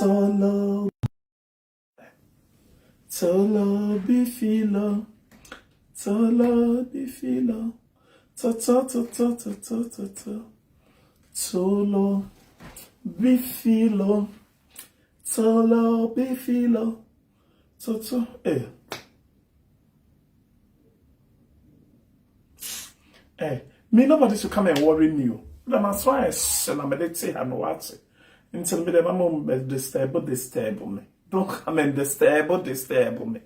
Tolo Tolo bifilo Tolo bifilo To to to to to to to to Tolo bifilo Tolo bifilo To to eh Eh, me nobody should come and worry me o. Na ma so ayɛ hye na mede te ha no wate. Nti no mede ma mo disturb disturb me. Don't come and disturb disturb me.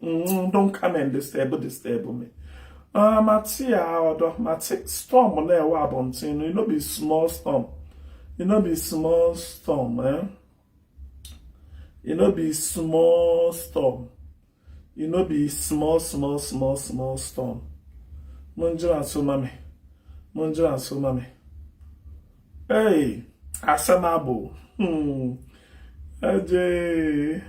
Mm, don't come and disturb disturb me. Ah, mate a ɔdɔ, mate storm na ɛwɔ abɔnten no, it no be small storm. It no be small storm, eh? It no be small storm. E no be small small small small storm. Mongyina so ma me. Mongyina so ma me. Hey, asɛm abo. Hmm. Agye.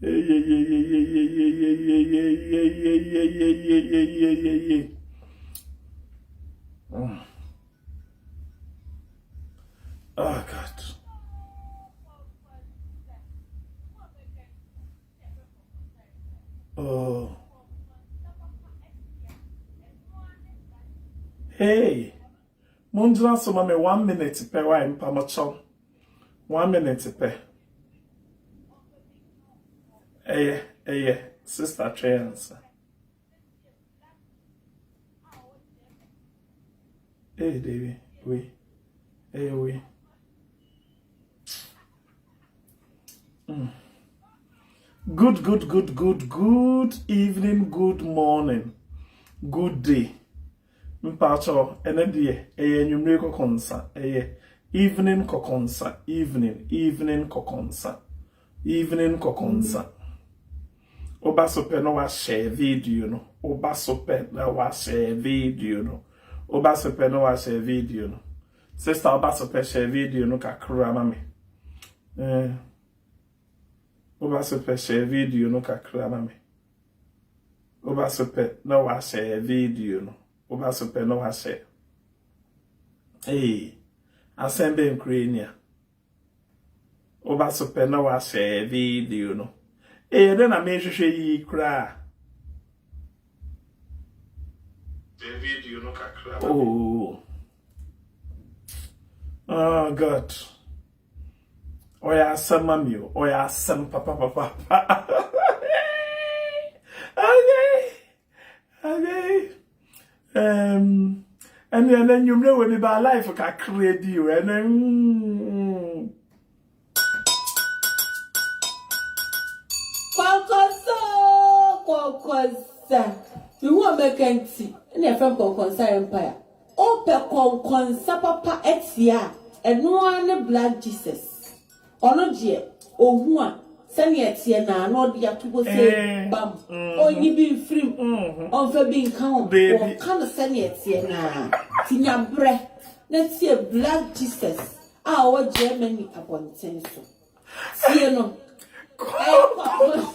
Eyeyeyeyeyeyeyeyeyeyeyeyeyeyeyeye. Oh God. Oh. Hey. Mungyina so ma me one minute pɛ wa mpa mo kyɛw. One minute pɛ. Ɛyɛ ɛyɛ sister twɛn ansa. Hey, David, wei. Hey, wei. Mm. Good, good, good, good, good evening, good morning, good day. Mpacho, ɛnɛ deɛ ɛyɛ anwummere kɔkɔnsa, ɛyɛ evening kɔkɔnsa, evening, evening kɔkɔnsa, evening kɔkɔnsa. Woba so pɛ na wahyɛ video no, woba so pɛ na wahyɛ video no, woba so pɛ na wahyɛ video no. Sister, woba so pɛ hyɛ video no kakra ma me. Eh, woba so pɛ hyɛ video no kakra ma me. Woba so pɛ na wahyɛ video no. Woba so pɛ na wahyɛ. Ee, asɛm bɛn kura ni a. Woba so pɛ na wahyɛ video no. Ee, dɛn na mehwehwɛ yi koraa. Video no kakra. Oh. Oh God. Ɔyɛ asɛm ma mi o. Ɔyɛ asɛm papapapa. Okay. Okay. Um, ɛne ɛnɛ nnwumire wɔ mi ba life kakra bi o. Ɛnɛ mm. Kɔnkɔnsa oo kɔnkɔnsa. Mehu a mɛka nti na yɛfrɛ me kɔnkɔnsa empire. Wopɛ kɔnkɔnsa papa atie a, ɛno ara ne Black Jesus. Ɔno deɛ, ɔhu a, sɛdeɛ ɛteɛ no ara na ɔde ato hɔ sei, bam. Ɔnyi bi mfiri mu, ɔmfa bi nka ho, ɔka no sɛdeɛ ɛteɛ no ara. Nti nya berɛ na tie Black Jesus a ɔwɔ Germany abɔnten so. Tie no. Ɛyɛ kɔnkɔnsa.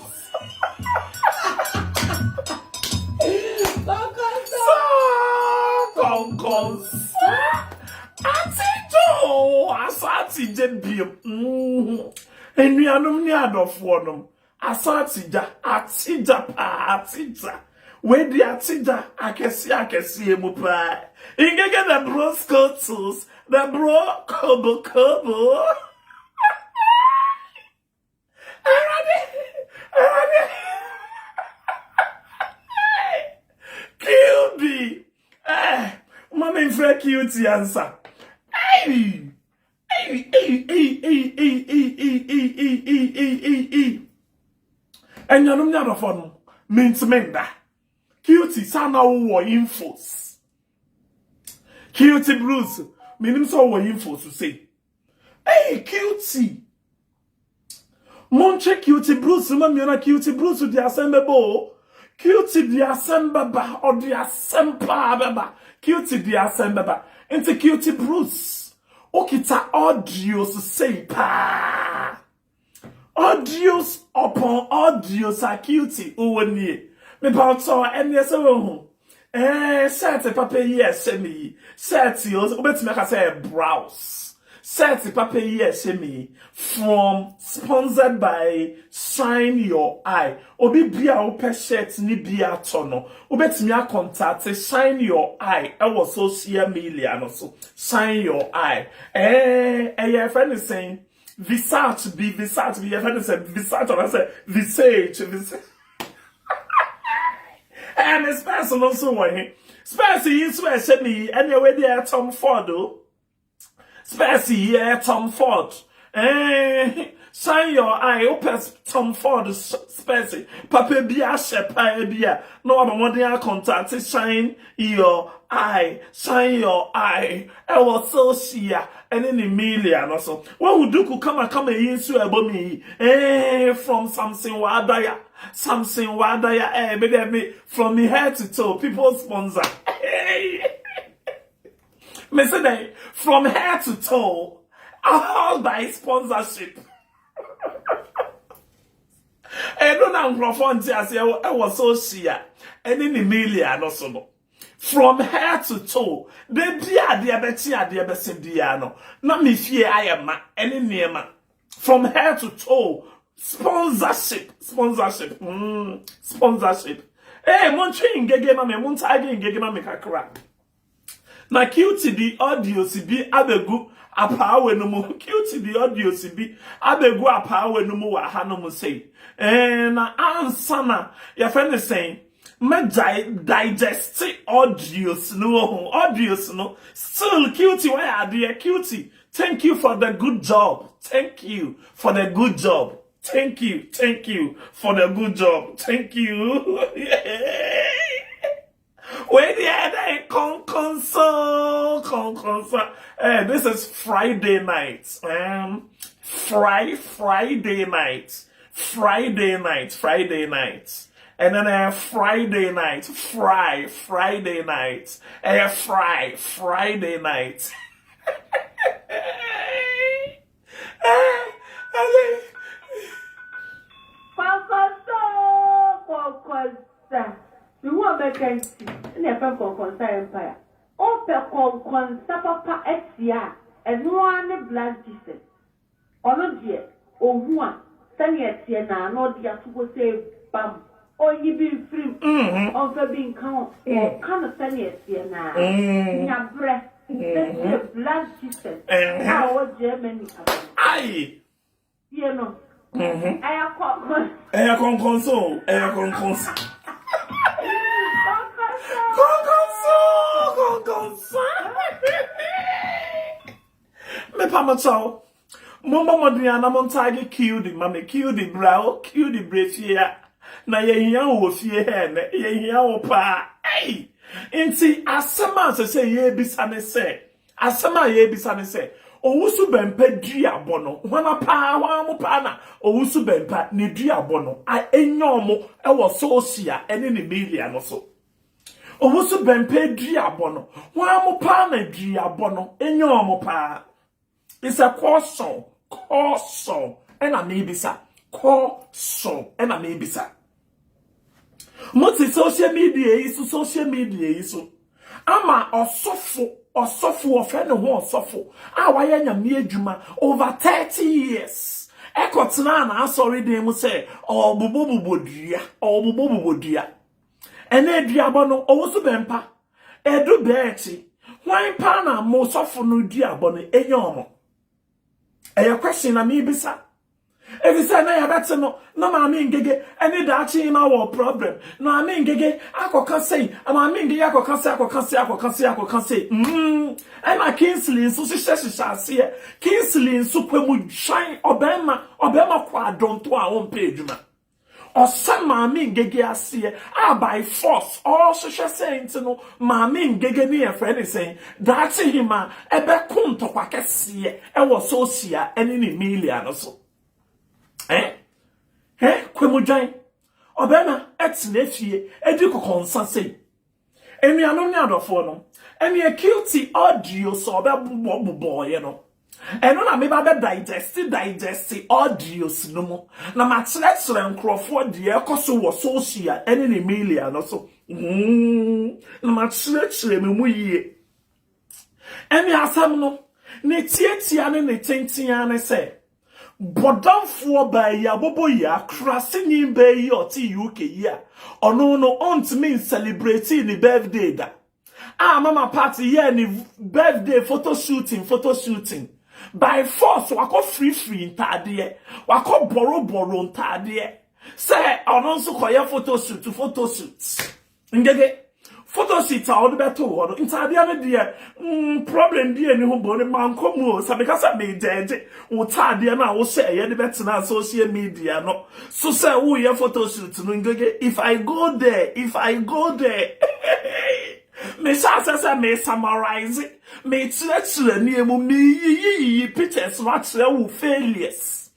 Kɔnkɔnsa. Kɔnkɔnsa. Ate dwo asa ate gye biem. Enuanom ne adɔfoɔ nom. Asa ate gya, ate gya paa, ate gya. Wei de ate gya akɛseɛ akɛseɛ mu paa. Ngege the bro scotus, the bro kobo kobo. Awurade, Awurade. QB. Eh, ma me mfrɛ QT ansa. Hey! Ei, ei, ei, ei, ei, ei, ei, ei, ei, ei, ei, ei, ei. Anuanom ne adɔfoɔ no, mentumi nda. QT, saa na wowɔ infos. QT Bruce, menim sɛ wowɔ infos sei. Ei, QT. Montwe QT Bruce ma mmienu a QT Bruce de asɛm bɛbɔ o. QT de asɛm bɛba, ɔde asɛm paa bɛba. QT de asɛm bɛba. Nti QT Bruce, okita audios sei paa. Audios upon audios a QT wowɔ nie. Mepa ɔtɔ ɛneɛ sɛ wohu. Eh, shirt papa yi a ɛhyɛ me yi. Shirt yi, wobɛtumi aka sɛ ɛyɛ blouse. Shirt papa yi a ɛhyɛ me yi from sponsored by Shine Your Eye. Obi bi a wopɛ shirt ne bi atɔ no, wobɛtumi akɔntate Shine Your Eye ɛwɔ social media no so. Shine Your Eye. Ɛɛ ɛyɛ ɛfɛ ne sɛn? Visage bi, visage bi, yɛfɛ ne sɛ visage anaasɛ visage, visage. Ɛɛ ne spɛs no nso wɔ he? Spɛs yi nso ɛhyɛ me yi, ɛnea wei deɛ ɛyɛ Tom Ford o. Spɛs yi ɛyɛ Tom Ford. Ɛɛ shine your eye, wopɛ Tom Ford spɛs papa bi ahyɛ paa bi a na wabɔ mmɔden akɔntate Shine Your Eye, Shine Your Eye ɛwɔ social ɛne ne media no so. Wahu duku kamakama yi nso ɛbɔ mi yi. Ɛɛ from Samson Wadaya. Samson Wadaya ɛɛ me deɛ me from me head to toe people sponsor. Me say dɛn from head to toe all by sponsorship. Ɛno na nkurɔfoɔ nte aseɛ ɛwɔ social ɛne ne media no so no. From head to toe de bi adeɛ bɛkye adeɛ bɛsɛ biara no na me fie ayɛ ma ɛne nneɛma. From head to toe sponsorship, sponsorship, sponsorship. Ee montwe ngege ma me, montaage ngege ma me kakra. Na cutie bi audios bi abegu apaawe no mu. Cutie bi audios bi abegu apaawe no mu wɔ hanom sei. Ɛɛ na ansa na yɛfrɛ ne sɛn mɛgyae digest audios no wɔ ho. Audios no still cutie wɔyɛ adeɛ. Cutie, thank you for the good job, thank you for the good job, thank you, thank you for the good job, thank you. Wait, yeah, they konkonso, konkonso. Eh, this is Friday night. Friday night, Friday night, Friday night. And then Friday night, Friday night, Friday night. Eh, Kɔnkɔnsa kɔnkɔnsa. Mehu a mɛka nti ɛna yɛfrɛ me Kɔnkɔnsa Empire. Wopɛ kɔnkɔnsa papa atia a, ɛno ara ne Black Jesus. Ɔno deɛ, ohu a, sɛnea ɛteɛ naa na ɔde ato hɔ sɛ bam. Ɔnyi bi mfirim, ɔmfa bi nka ho. Ɔka no sɛnea ɛteɛ naa. Nya berɛ na tie Black Jesus a ɔwɔ Germany aba. Aye. Tie no. Ɛyɛ kɔnkɔn. Ɛyɛ kɔnkɔnso, ɛyɛ kɔnkɔnso. Kɔnkɔnsa. Kɔnkɔnso, kɔnkɔnso. Mepa mo kyɛw. Mommɔ mmɔden a na montaage Cutie ma me. Cutie bra o, Cutie bra fie a. Na yɛhia wo wɔ fie ha ɛnɛ. Yɛhia wo paa. Ei! Nti asɛm a sɛ sɛ yɛrebisa ne sɛ, asɛm a yɛrebisa ne sɛ, Owusu Bɛmpa duabɔ no, hwana paa, hwan mo paa na Owusu Bɛmpa ne duabɔ no a ɛnya ɔmo ɛwɔ social ɛne ne media no so. Owusu Bɛmpa duabɔ no, hwan mo paa na duabɔ no ɛnya ɔmo paa. It's a question, question, ɛna mebisa, question, ɛna mebisa. Mote social media yi so, social media yi so. Ama ɔsɔfo, ɔsɔfo, ɔfrɛ ne ho ɔsɔfo, a wayɛ Nyame adwuma over 30 years. Ɛkɔtena na asɔre dan mu sɛ ɔbobɔbobɔ dua, ɔbobɔbobɔ dua. Ɛna aduabɔ no, Owusu Bɛmpa, ɛdu bɛɛkyi, hwan paa na mo sɔfo no duabɔ no ɛnya ɔmo? Ɛyɛ question na mebisa. Ɛfi sɛ na yɛbɛte no na Maame Ngege ɛne daakye yi ma wɔ problem. Maame Ngege akɔka sei, Maame Ngege akɔka sei, akɔka sei, akɔka sei, akɔka sei. Ɛna Kingsley nso hyehyɛ hyehyɛ aseɛ. Kingsley nso kwamu dwan ɔbɛrima, ɔbɛrima kɔ adɔnto a ɔmpɛ adwuma. Ɔsɛ Maame Ngege aseɛ a by force ɔrehwehwɛ sɛ nti no Maame Ngege ne yɛfrɛ ne sɛn daakye hema ɛbɛko ntɔkwa kɛseɛ ɛwɔ social ɛne ne media no so. Kwamudwan ɔbɛrima ɛtena fie ɛdi kɔkɔnsa sei. Enuanom ne adɔfoɔ no, ɛne cutie audio sɛ ɔbɛbobɔ bobɔɔyɛ no. Ɛno na meba bɛ digest digest audios no mu na makyerɛkyerɛ nkurɔfoɔ deɛ ɛkɔ so wɔ social ɛne ne media no so. Na makyerɛkyerɛ me mu yie. Ɛne asɛm no, Ne tiatia ne ne tenten ara ne sɛ, bɔdamfoɔ baa yi abobo yi akuraseni baa yi a ɔte UK yi a ɔno no ɔntumi ncelebrate ne birthday da a Mama Pat yɛ ne birthday photo shooting by force, wakɔ firifiri ntaadeɛ, wakɔ borrowborrow ntaadeɛ sɛ ɔno nso kɔyɛ photo shoot. Photo shoot ngege, photo shoot a ɔde bɛto hɔ no, ntaadeɛ no deɛ, problem bi ani ho bɔ ne mankɔ mu o. Sɛ meka sɛ megyɛgye wo taadeɛ no a wohyɛ ɛyɛ de bɛtena social media no so sɛ woyɛ photo shoot no, ngege, if I go there, if I go there, mehyɛ asɛ sɛ me summarize, mekyerɛkyerɛ nneɛma mu, meyiyiyiyi pictures no akyerɛ wo failures,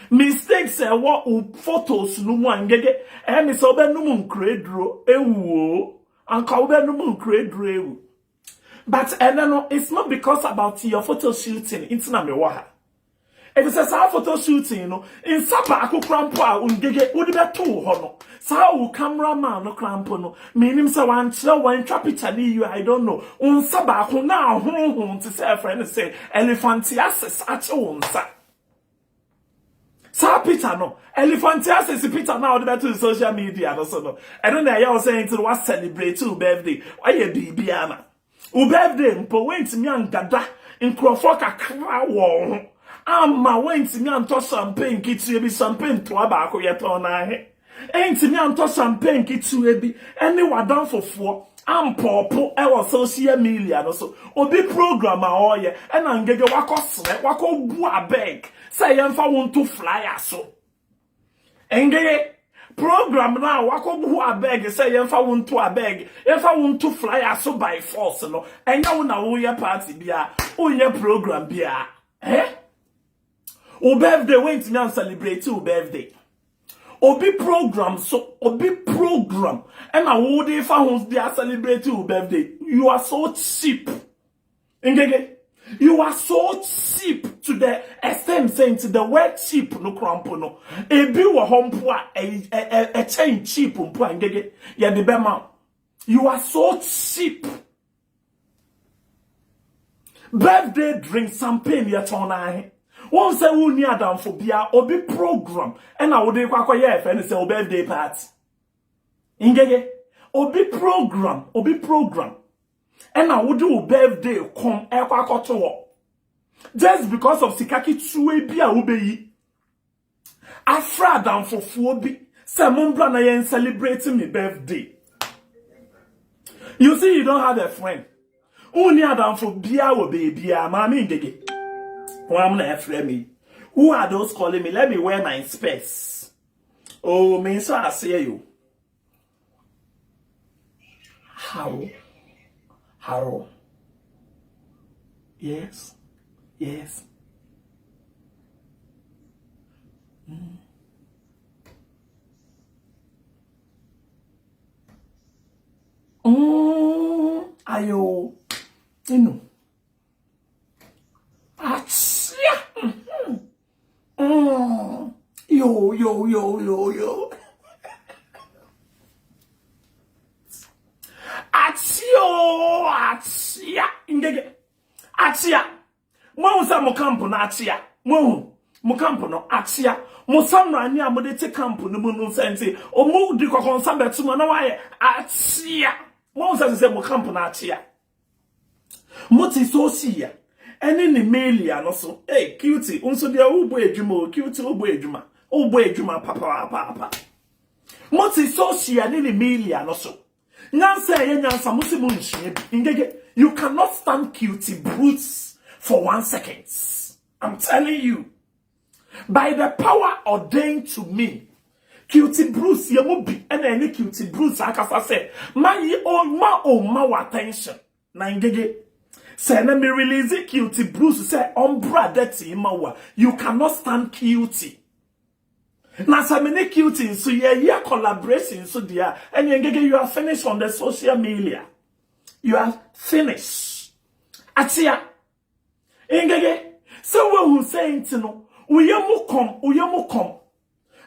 mistakes ɛwɔ wo photos no mu a, ngege, ɛyɛ me sɛ wobɛnum nkureduro ewu o, anka wobɛnum nkureduro ewu. But ɛnɛ no, it's not because about your photo shooting nti na mewɔ ha. Ɛfiri sɛ saa photo shooting no, nsa baako kora mpo a, ngege, wode bɛto wo hɔ no, saa wo cameraman no kora mpo no, menim sɛ wankyerɛ wantwa picture ne yi, I don't know. Wo nsa baako na ahohoho te sɛ ɛfrɛ no sɛ elephantiasis akye wo nsa. Saa picture no, elephantiasis picture na wode bɛto social media no so no, ɛno na ɛyɛ wo sɛ nti no wa celebrate wo birthday, wayɛ biribiara na wo birthday mpo wontumi angada nkurɔfoɔ kakra wɔ ho ama wontumi antɔ champagne ketewa bi. Champagne toa baako yɛtɔn n'ahe? Ɛntumi antɔ champagne ketewa bi ɛne w'adamfofoɔ ampɔɔpo ɛwɔ social media no so. Obi program a ɔreyɛ ɛna ngege wakɔ srɛ, wakɔ bu abeg sɛ yɛmfa wo nto flyer so. Ngege, program no a wakɔ bu abeg sɛ yɛmfa wo nto abeg, yɛmfa wo nto flyer so by force no, ɛnyɛ wo na woyɛ party bia, wonyɛ program bia. Wo birthday wontumi an celebrate wo birthday. Obi program so, obi program ɛna wo de fa ho de a celebrate wo birthday. You are so cheap, ngege. You are so cheap to the extent saying to the word cheap no krampo no ebi wɔ hɔ mpo a ɛkyɛn cheap mpo a, ngege, yɛde bɛma. You are so cheap. Birthday drink, champagne yɛtɔn n'ahe? Wɔn sɛ wonni adamfo bia, obi program ɛna wode kɔ akɔyɛ ɛfɛ no sɛ wo birthday party. Ngege, obi program, obi program ɛna wode wo birthday kɔm ɛkɔ akɔto hɔ just because of sika ketewa bi a wobɛyi afra adamfofoɔ bi sɛ mombra na yɛn celebrate me birthday. You see, you don't have a friend. Wonni adamfo bia wɔ beebia. Maame ngege, wɔn na ɛfrɛ me. Who are those calling me? Let me wear my specs. Oh, me nso aseɛ yo. How? Yes. Ayo, inu. Achia. Yo, yo, yo, yo, yo. Achio, achia. Ngege. Achia. Mo sɛ mo camp no achia. Mo mo camp no achia. Mo samrani a mo de te camp no mu no sɛ nti ɔmo di kɔkɔnsa bɛto mu na wayɛ achia. Mo sɛ mo camp no achia. Mo te so hyia ɛne ne melia no so. Hey, Cutie nso deɛ, wobɔ adwuma o. Cutie, wobɔ adwuma, wobɔ adwuma papaapa. Mo te so hyia ne ne melia no so. Nyansa ɛyɛ nyansa, mo si mo nhyia bi. Ngege, you cannot stand Cutie Bruce for one second. I'm telling you by the power ordained to me, Cutie Bruce yɛ mo bi ɛna ɛne Cutie Bruce akasa sɛ ma yi o, ma o, ma wɔ attention na ngege sɛ na me release Cutie Bruce sɛ ɔmbra dɛte ma wa. You cannot stand Cutie. Na sɛ me ne Cutie nso yɛyɛ collaboration nso deɛ a, ɛne ngege, you are finished on the social media. You are finished. Atia ngege sɛ woahu sɛ nti no woyɛ mu kɔm, woyɛ mu kɔm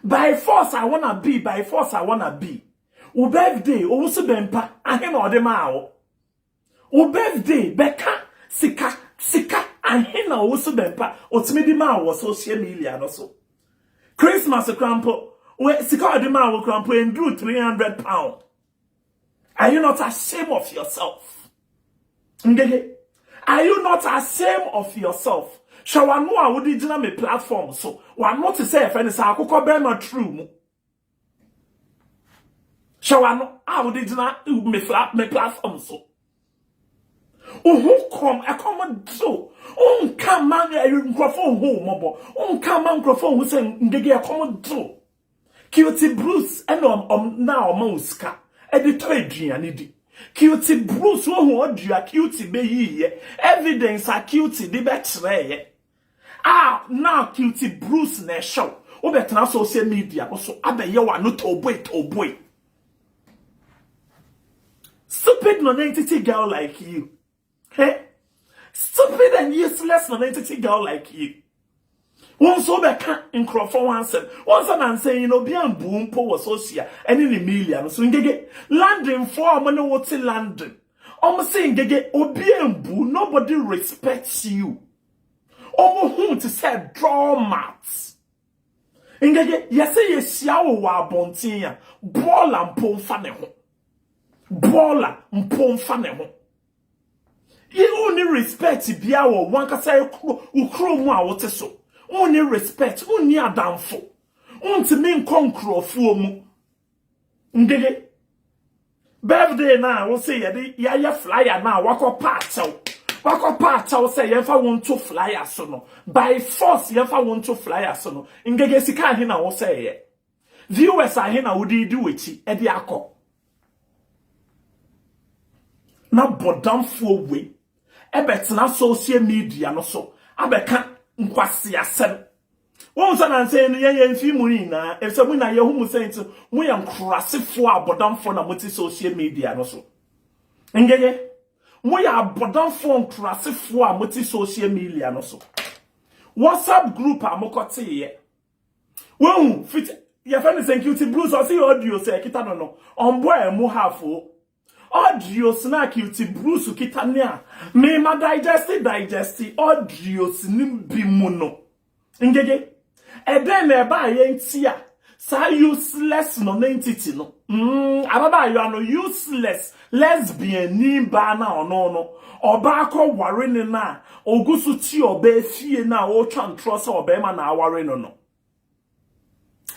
by force. I wanna be by force, I wanna be. Wo birthday, owo so bɛmpa ahe na ɔde maa wo? Wo birthday bɛka sika, sika ahe? ahe na Owusu Bɛmpa otumi de maa wɔ social media no so? Christmas koraa mpo, wɔ sika a ɔde maa wo koraa mpo enduru £300. Are you not ashamed of yourself? Ngege, are you not ashamed of yourself? Hwɛ w'ano a wode gyina me platform so. W'ano te sɛ yɛfrɛ no sɛ akokɔ bɛrima true mu. Hwɛ w'ano a wode gyina me fla me platform so. Wo ho kɔm ɛkɔm do. Wonka ma nkurɔfoɔ nhu wo mmɔbɔ. Wonka ma nkurɔfoɔ nhu sɛ Ngege ɛkɔm do. Cutie Bruce ɛna ɔm na ɔma wo sika ɛde tɔ aduane di. Cutie Bruce, wohu audio a Cutie bɛyiiɛ, evidence a Cutie de bɛkyerɛɛyɛ a na Cutie Bruce na ɛhyɛ wo, wobɛtena social media no so abɛyɛ w'ano toboe toboe. Stupid non-entity girl like you. Hey? Stupid and useless non-entity girl like you. Wɔn nso bɛka nkurɔfoɔ ho asɛm. Wɔn nso nansa yi na obi ambu mpo wɔ social ɛne ne media no so. Ngege, Londonfoɔ a wɔn ne wɔte London, wɔn se Ngege obi ambu, nobody respects you. Wɔn ho te sɛ doormat. Ngege, yɛsɛ yɛhyia wo wɔ abɔnten a, bɔɔla mpo mfa ne ho. Bɔɔla mpo mfa ne ho. Yi wonni respect bia wɔ wankasa wo kuro mu a wote so. Wonni respect, wonni adamfo. Wontumi nkɔ nkurɔfoɔ mu. Ngege, birthday na wo se yɛde yɛayɛ flyer na wakɔ pa akyɛw. Wakɔ pa akyɛw sɛ yɛmfa wo nto flyer so no. By force yɛmfa wo nto flyer so no. Ngege, sika ahe na wo sɛ yɛ? Viewers ahe na wode di w'akyi ɛde akɔ? Na bɔdamfoɔ wei ɛbɛtena social media no so abɛka nkwasiasɛm. Wɔn nsa nansa yi no yɛn yɛn fi mu nyinaa efisɛ mu na yɛhu mu sɛ nti mo yɛ nkurasefoɔ abɔdamfoɔ na mo te social media no so. Ngege, mo yɛ abɔdamfoɔ nkurasefoɔ a mo te social media no so. WhatsApp group a mokɔteeɛ, wɔn fit yɛfɛ no sɛ Cutie Bruce ɔsi audio sɛ ɛkita no, ɔmbɔ ɛmu half o. Audios na Cutie Bruce kita ne a mema digest audios ne bi mu no, Ngege, ɛdɛn na ɛbaa yɛn ti a saa useless non-entity no, ababaayewa no, useless lesbian ni baa na ɔno no ɔbaa kɔ ware ne na ogu so ti ɔbaa fie na ɔretwa ntorɔ sɛ ɔbɛrima na aware no,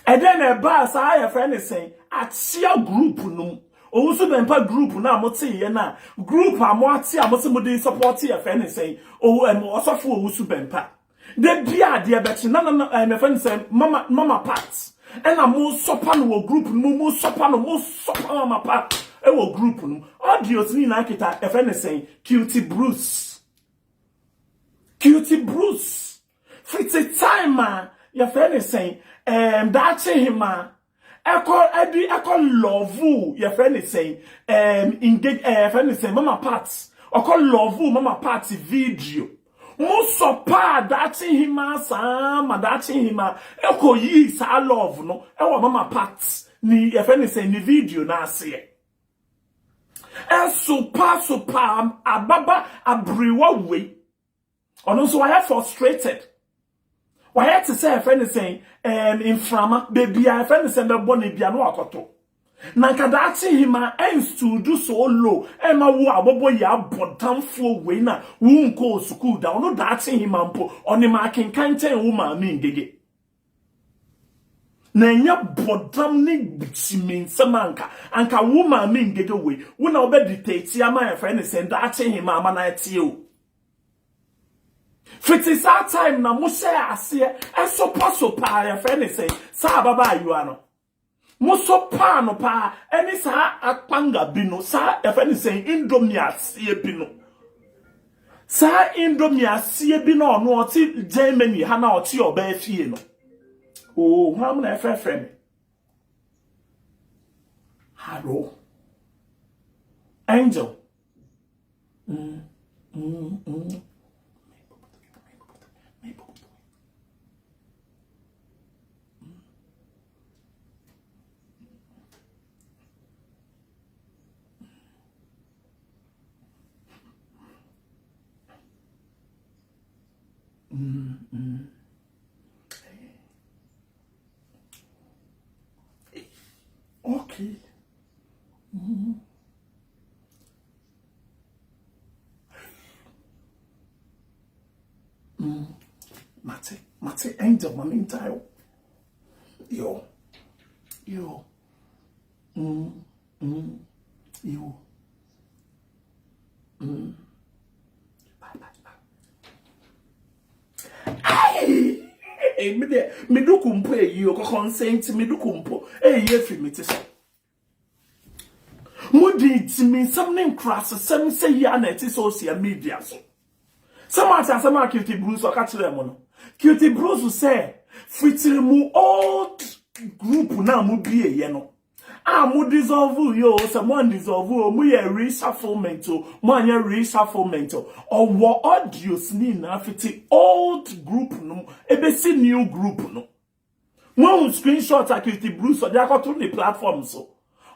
ɛdɛn na ɛbaa saa yɛfrɛ ne sɛn akyea group no mu, Owusu Bɛmpa group na mo te yɛ na group a mo ate a mo se mo de support yɛfrɛ ne sɛn owu ɔsɔfo Owusu Bɛmpa de bia adeɛ bɛkye na yɛfrɛ ne sɛn Mama Pat, ɛna mo sɔpa no wɔ group no mu, mo sɔpa no, mo sɔpa Mama Pat ɛwɔ group no mu. Audios ni nyinaa kita yɛfrɛ ne sɛn Cutie Bruce. Cutie Bruce, fiti time a yɛfrɛ ne sɛn daakye hema ɛkɔ ɛdi ɛkɔ love yɛfrɛ ne sɛn engage yɛfrɛ ne sɛn Mama Pat, ɔkɔ love Mama Pat video, mo sɔpa daakye hema saa ma daakye hema ɛkɔ yi saa love no ɛwɔ Mama Pat ni yɛfrɛ ne sɛn ne video n'aseɛ ɛsopa sopa ababa abiriwa wei. Ɔno nso wayɛ frustrated, wayɛ te sɛ yɛfrɛ ne sɛn mframa beebi a yɛfrɛ ne sɛn bɛbɔ ne bia no akɔtɔ na nka daakye hima ɛnsudu so low ɛma wo abɔbɔ yi abɔdamfoɔ wei na wo nkɔ sukuu da. Ɔno daakye hima mpo ɔne ma akenkan kyɛn wo maame Ngege na ɛnyɛ bɔdam ne kyimi nsɛm. Anka wo maame Ngege wei wo na wobɛ dictate ama yɛfrɛ ne sɛn daakye hima ama na ɛtie o. Fiti saa time na mo hyɛ aseɛ ɛsopa sopa yɛfrɛ ne sɛn saa ababaayewa no, mo so paa no paa ɛne saa akpanga bi no, saa yɛfrɛ ne sɛn Indomie aseɛ bi no, saa Indomie aseɛ bi no, ɔno ɔte Germany ha na ɔte ɔbaa fie no. Oo, hwan na ɛfrɛfrɛ me? Hello, Angel. Okay. Mm. Mm. Mate, mate, angel, ma mentaa wo. Yo. Yo. Mm. Mm. Yo. Mm. Bye, bye, bye. Hey, me de, me duku mpo eyi o kɔkɔ nsɛn me duku mpo eyi efiri me ti so. Mo di ntimi nsɛm ne nkurasesɛm sɛ yi a na ɛte social media so. Sɛ mo ate asɛm a Cutie Bruce ɔka kyerɛ mo no. Cutie Bruce sɛ fitiri mu old group na mo bie yɛ no. A mo dissolve yo sɛ mo dissolve o mo yɛ reshufflement o mo anyɛ reshufflement o. Ɔwɔ audios ni na fiti old group no ebesi new group no. Mo screenshot a Cutie Bruce ɔde akɔto ne platform so.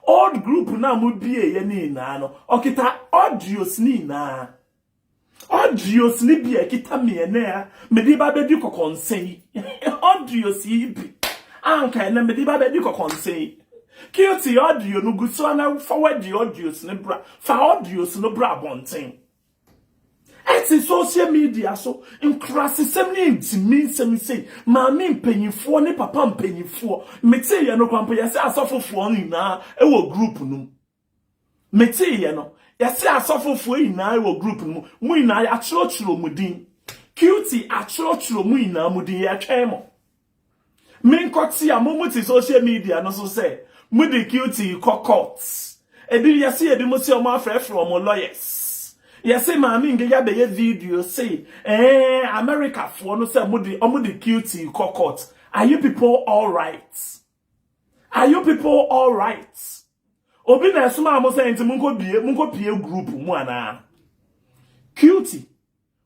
Old group na mo bie yɛ ni na no. Ɔkita audios ni na. Audios ni bi ekita miene a mede ba bedi kɔkɔnsen yi. Audios yi bi anka ene mede ba bedi kɔkɔnsen yi. Cutie audio no gu so na forward the audios ne bra. Fa audios no bra bonten. Ɛte social media so nkurasesɛm ne ntimi nsɛm sei maame mpanyinfoɔ ne papa mpanyinfoɔ mete yɛ no kwampo yɛsɛ asɔfofoɔ nyinaa ɛwɔ group no mu. Mete yɛ no yɛsɛ asɔfofoɔ nyinaa wɔ group no mu mu nyinaa yɛakyerɛkyerɛ mu din. Cutie akyerɛkyerɛ mu nyinaa mu din yɛtwɛn mo. Menkɔte a mo mo te social media no so sɛ mo de Cutie kɔ court. Ebi yɛsɛ ebi mo sɛ ɔmo afrɛfrɛ ɔmo lawyers. Yɛsɛ maame ngege abɛyɛ video say America foɔ no sɛ mo de ɔmo de Cutie kɔ court. Are you people all right? Are you people all right? Obi na esoma mo sɛ nti mo nkɔ bie mo nkɔ pie group mu ana. Cutie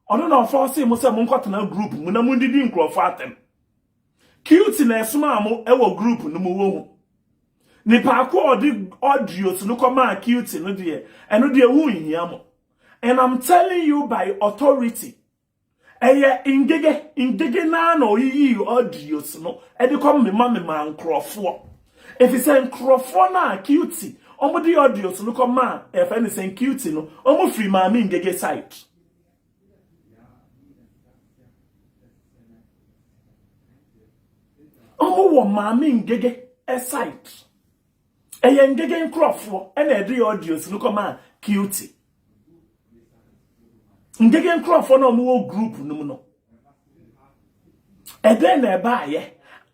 ɔno na ɔfɔ se mo sɛ mo nkɔtena group mu na mo ndidi nkurɔfo atem. Cutie na esoma mo ɛwɔ group no mu wo ho. Nipa ako ɔde audios no kɔma Cutie no deɛ ɛno deɛ wo nhia mo. And I'm telling you by authority. Ɛyɛ ngege na na oyiyi audios no ɛde kɔ mema mema nkurɔfoɔ. Ɛfiri sɛ nkurɔfoɔ na Cutie ɔmo de audios no kɔma ɛfɛ ne sɛ Cutie no ɔmo firi maame ngege side. Ɔmo wɔ maame ngege side. Ɛyɛ ngege nkurɔfoɔ ɛna ɛde audios no kɔma Cutie. Ngege nkurɔfoɔ na ɔmo wɔ group no mu no. Ɛdɛn na ɛbaayɛ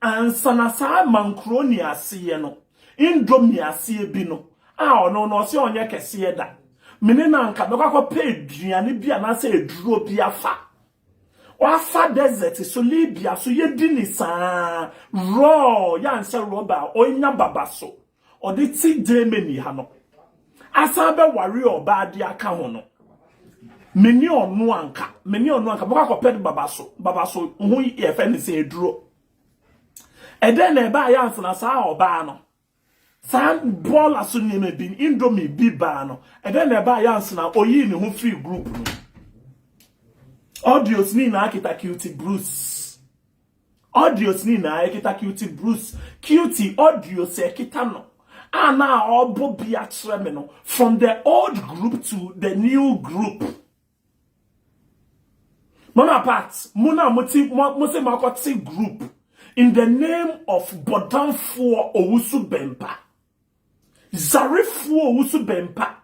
ansa na saa mankroni aseɛ no indomie aseɛ bi no a ɔno no ɔsɛ ɔnyɛ kɛseɛ da. Mene na nka bɛkɔ akɔpɛ aduane bi anaasɛ aduro bi afa. Wafa desert so Libya so yɛdi ne saa raw yɛanhyɛ rɔba a ɔnya baba so ɔde te Germany ha no. Asan bɛware ɔbaa de aka ho no. Mene ɔno anka bɛkɔ akɔpɛ baba so ho yɛfɛ ne sɛ aduro. Ɛdɛn na ɛbaa yɛ ansa na saa ɔbaa no saa bɔɔla so nneɛma bi indomie bi baa no ɛdɛn na ɛbaa yɛ ansa na oyii ne ho firi group no. Audios ni na akita Cutie Bruce. Audios ni na akita Cutie Bruce. Cutie audios ekita no. Ana obo bi akyerɛ me no from the old group to the new group. Mama Pat, mo na mo ti mo se makɔte group in the name of Bodamfoɔ Owusu Bempa. Zarefoɔ Owusu Bempa.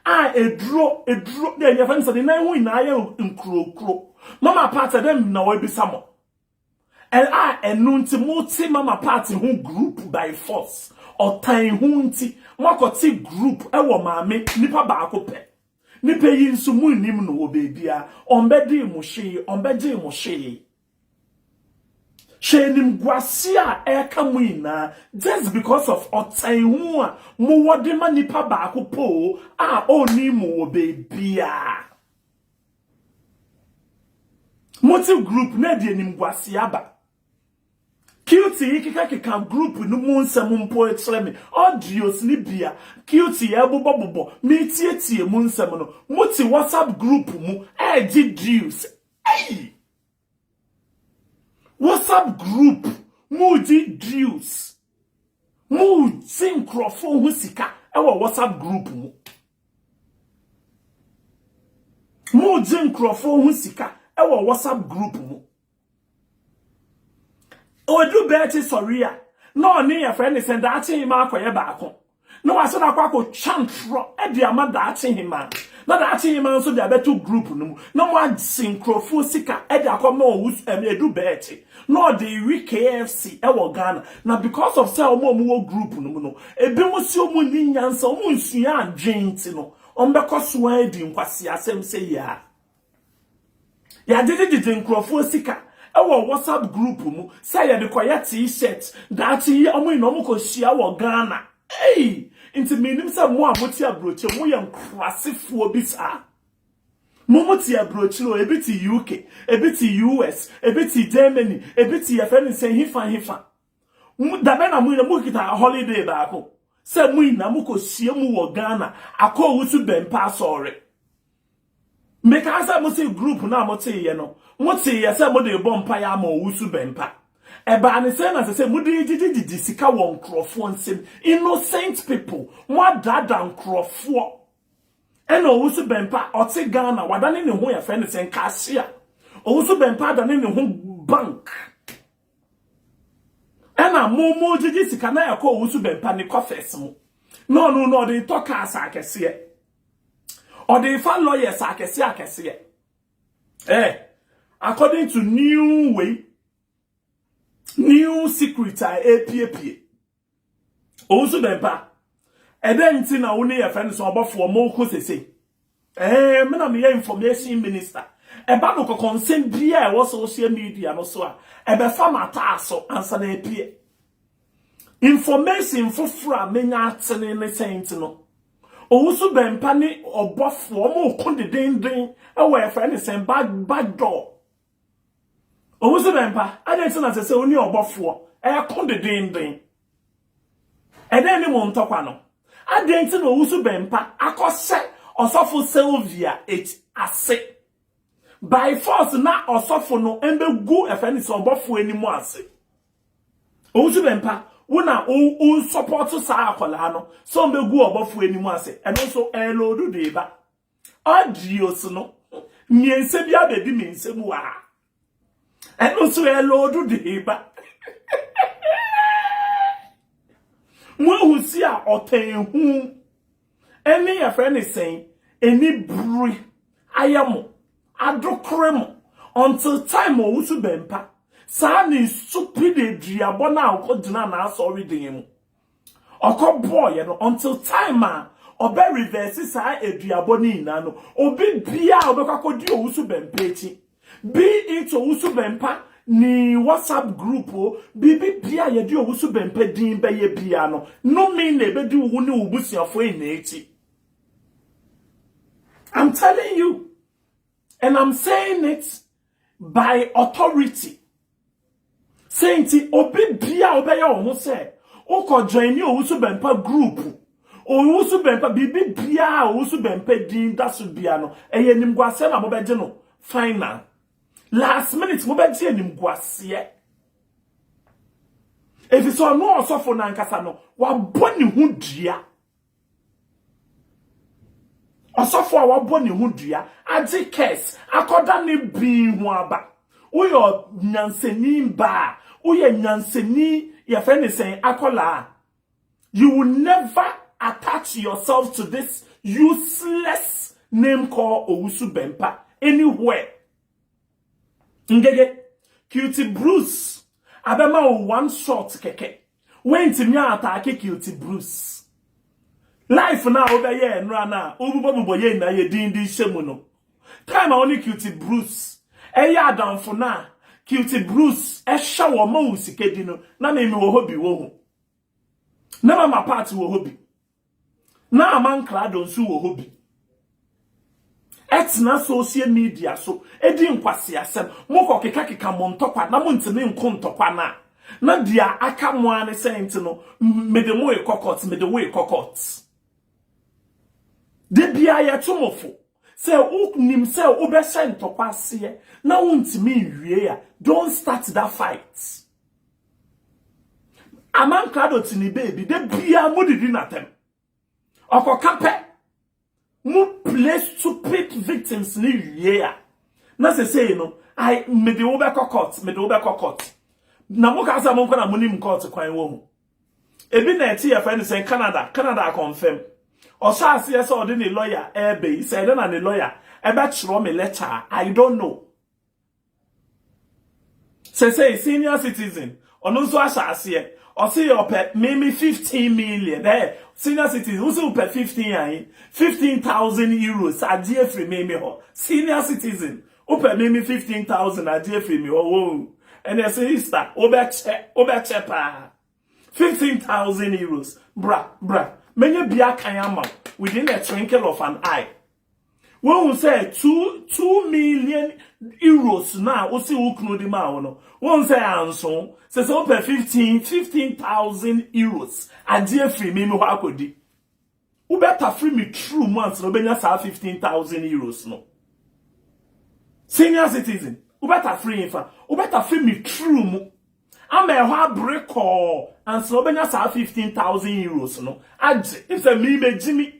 A eduro eduro na yɛ fɛn sɛ ne nan ho nyinaa yɛ nkurokuro. Mama Pat dem na wabisa mo. A ɛno nti mo te Mama Pat ho group by force. Ɔtan ho nti mo akɔte group ɛwɔ maame nipa baako pɛ. Nipa yi nso mu nnim no wɔ beebi a ɔmbɛdi mo hwee ɔmbɛgye mo hwee. Hwɛ nimguase a ɛka mo nyinaa just because of ɔtan ho a mo wɔ de ma nipa baako po a ɔnni mo wɔ beebi a. Mo te group na de nimguase aba. Cutie keka keka group no mu nsɛm mpo kyerɛ me. Audios ni bia Cutie ɛbobɔ bobɔ me tietie mu nsɛm no. Mo te WhatsApp group mu ɛgye dues. Hey! WhatsApp group mu di dues. Moregye nkurɔfoɔ ho sika wɔ WhatsApp group mu. Moregye nkurɔfoɔ ho sika wɔ WhatsApp group mu. Odu bɛɛkye sɔre a, na ɔne yɛfrɛ ne sɛ daakye hema akɔyɛ baako. Na wahyɛ da akɔ akɔtwa ntorɔ de ama daakye hema. Na daakye hema nso de abɛto group no mu. Na moagye nkurɔfoɔ sika de akɔma ɔwu ɛm edu bɛɛkye. Na ɔde rewe KFC wɔ Ghana. Na because of sɛ wɔn a wɔwɔ group no mu no, ebinom se wɔn nni nyansa, wɔn nsua adwene nti no, wɔbɛkɔ so ara adi nkwaseasɛm sɛ yi ara. Yɛagyegyegyegye nkurɔfoɔ sika wɔ WhatsApp group mu sɛ yɛde kɔyɛ t-shirt. Daakye yi wɔn nyinaa wɔkɔhyia wɔ Ghana. Ei! Nti menim sɛ mo a mote aburokyire moyɛ nkurasefoɔ bi saa. Mo mo te aburokyire o, ebi te UK, ebi te US, ebi te Germany, ebi te yɛfrɛ no sɛ hefa hefa. Mo da bɛn na mo nyinaa mokita holiday baako sɛ mo nyinaa mokɔhyia mu wɔ Ghana akɔ owusu bɛmpa asɔre. Mekaa sɛ mo se group no a moteeɛ no, moteeɛ sɛ mode rebɔ mpaeɛ ama owusu bɛmpa. Ɛbaa ne sɛn na sɛ sɛ mode regyegyegyegye sika wɔ nkurɔfoɔ nsam, innocent people, moadaadaa nkurɔfoɔ. Ɛna owusu bɛmpa ɔte Ghana, wadane ne ho yɛfrɛ no sɛ cashier. Owusu bɛmpa adane ne ho bank. Ɛna mo mo gyegye sika na ɛkɔ owusu bɛmpa ne coffers mu. Na ɔno no ɔde tɔ cars akɛseɛ. Ɔde fa lawyers akɛseɛ akɛseɛ. Eh, according to new way, new secret a epiepie. Owusu bɛmpa. Ɛdɛn nti na wo ne yɛfrɛ no sɛ ɔbɔfoɔ mo ko sese? Eh, me na meyɛ information minister. Ɛba no kɔkɔnsɛm biara a ɛwɔ social media no so a, ɛbɛfa m'ataa so ansa na epie. Information foforɔ a menya atene ne sɛn nti no, Owusu bɛmpa ne ɔbɔfoɔ ɔmo ko dedenden ɛwɔ yɛfrɛ ne sɛn back back door. Owusu bɛmpa, adɛn nti na sɛ sɛ wo ne ɔbɔfoɔ ɛko dedenden? Ɛdɛn ne mo ntɔkwa no? Adɛn nti na Owusu Bɛmpa akɔhyɛ ɔsɔfo Sylvia H ase? By force na ɔsɔfo no mbɛgu ɛfɛ ne sɛ ɔbɔfo anim ase. Owusu Bɛmpa, wo na wo support saa akwadaa no sɛ ɔmbɛgu ɔbɔfo anim ase. Ɛno nso ɛloodu de ba. Audios no mmiɛnsa bi abɛdi me nsam wɔ ha. Ɛno nso ɛloodu de ba. Mo si a ɔtɛn hu ɛne yɛfrɛ ne sɛn ɛni bere ayɛ mo adokore mo until time Owusu Bɛmpa saa ne stupid aduabɔ no a ɔkɔgyina n'asɔre dan mu ɔkɔ bɔɔyɛ no until time a ɔbɛ reverse saa aduabɔ no nyinaa no, obi bia a ɔbɛkɔ akɔdi Owusu Bɛmpa akyi, be it Owusu Bɛmpa ne WhatsApp group o, biribi bia a yɛde Owusu Bɛmpa din bɛyɛ bia no, nnome na ɛbɛdi wo ne wo busuafoɔ nyinaa akyi. I'm telling you, and I'm saying it by authority. Sɛ nti obi bia a wobɛyɛ wo ho sɛ wokɔ join ne Owusu Bɛmpa group, Owusu Bɛmpa biribi bia a Owusu Bɛmpa din da so bia no, ɛyɛ animguaseɛ na mobɛgye no final. Last minute mobɛgye animguaseɛ. Ɛfiri sɛ ɔno ɔsɔfo no ankasa no, wabɔ ne ho dua. Ɔsɔfo a wabɔ ne ho dua agye curse akɔda ne bin ho aba. Woyɛ nyansani ba a, woyɛ nyansani yɛfrɛ ne sɛn akɔlaa. You will never attach yourself to this useless name called Owusu Bɛmpa anywhere. Ngege, Cutie Bruce abɛma wo one shot kɛkɛ. Wentumi attack Cutie Bruce. Life na wobɛyɛ nnora no a wobobɔbobɔ yɛ nyinaa yɛ din de hyɛ mu no. Time a wo ne Cutie Bruce ɛyɛ adamfo no a Cutie Bruce ɛhyɛ wɔ ma wo sika di no, na me wɔ hɔ bi wɔ ho. Na mama party wɔ hɔ bi. Na amankrado nso wɔ hɔ bi. Ɛtena social media so edi nkwasiasɛm mokɔ kekakeka mo ntɔkwa na montumi nko ntɔkwa no a na deɛ aka mo ara ne sɛ nti no mede mo rekɔ court, mede wo rekɔ court. De bia yɛto mo fo sɛ wonim sɛ wobɛhyɛ ntɔkwa aseɛ na wontumi nwie a, don't start that fight. Amankrado te ne baabi, da biara modidi n'atɛm. Ɔkɔka pɛ, mo play stupid victims ne wie a, na sesei no, ai, mede wo bɛkɔ court, mede wo bɛkɔ court. Na mo ka sɛ mo nkɔ na mo nim court kwan wɔ ho. Ebi na ɛte yɛfrɛ no sɛ Canada, Canada akɔnfɛm. Ɔhyɛ aseɛ sɛ ɔde ne lawyer ɛɛbɛ yi, sɛ ɛdɛ na ne lawyer ɛbɛkyerɛ me letter a, I don't know. Sesei senior citizen, ɔno nso ahyɛ aseɛ. Ɔse ɔpɛ mimi 15 million. Senior citizen, wo sɛ wopɛ 15 ayi, €15,000 agye afiri mimi hɔ. Senior citizen, wopɛ mimi 15,000 agye afiri mi hɔ wo. Ɛna ɛsɛ sister, wobɛkyɛ, wobɛkyɛ paa. €15,000. Bra, bra. Menye bia kan ama wo within a twinkle of an eye. Wohu sɛ €2 million na wosi wo kunu di ma wo no. Wohu sɛ anso sɛ wopɛ €15,000 agye afiri mi mi hɔ akɔdi. Wobɛta firi mi true mu ansa na wobɛnya saa €15,000 no. Senior citizen, wobɛta firi nfa, wobɛta firi mi true mu. Ama ɛhɔ abere kɔɔ ansa na wobɛnya saa €15,000 no. Agye, if sɛ mi bɛgyi mi.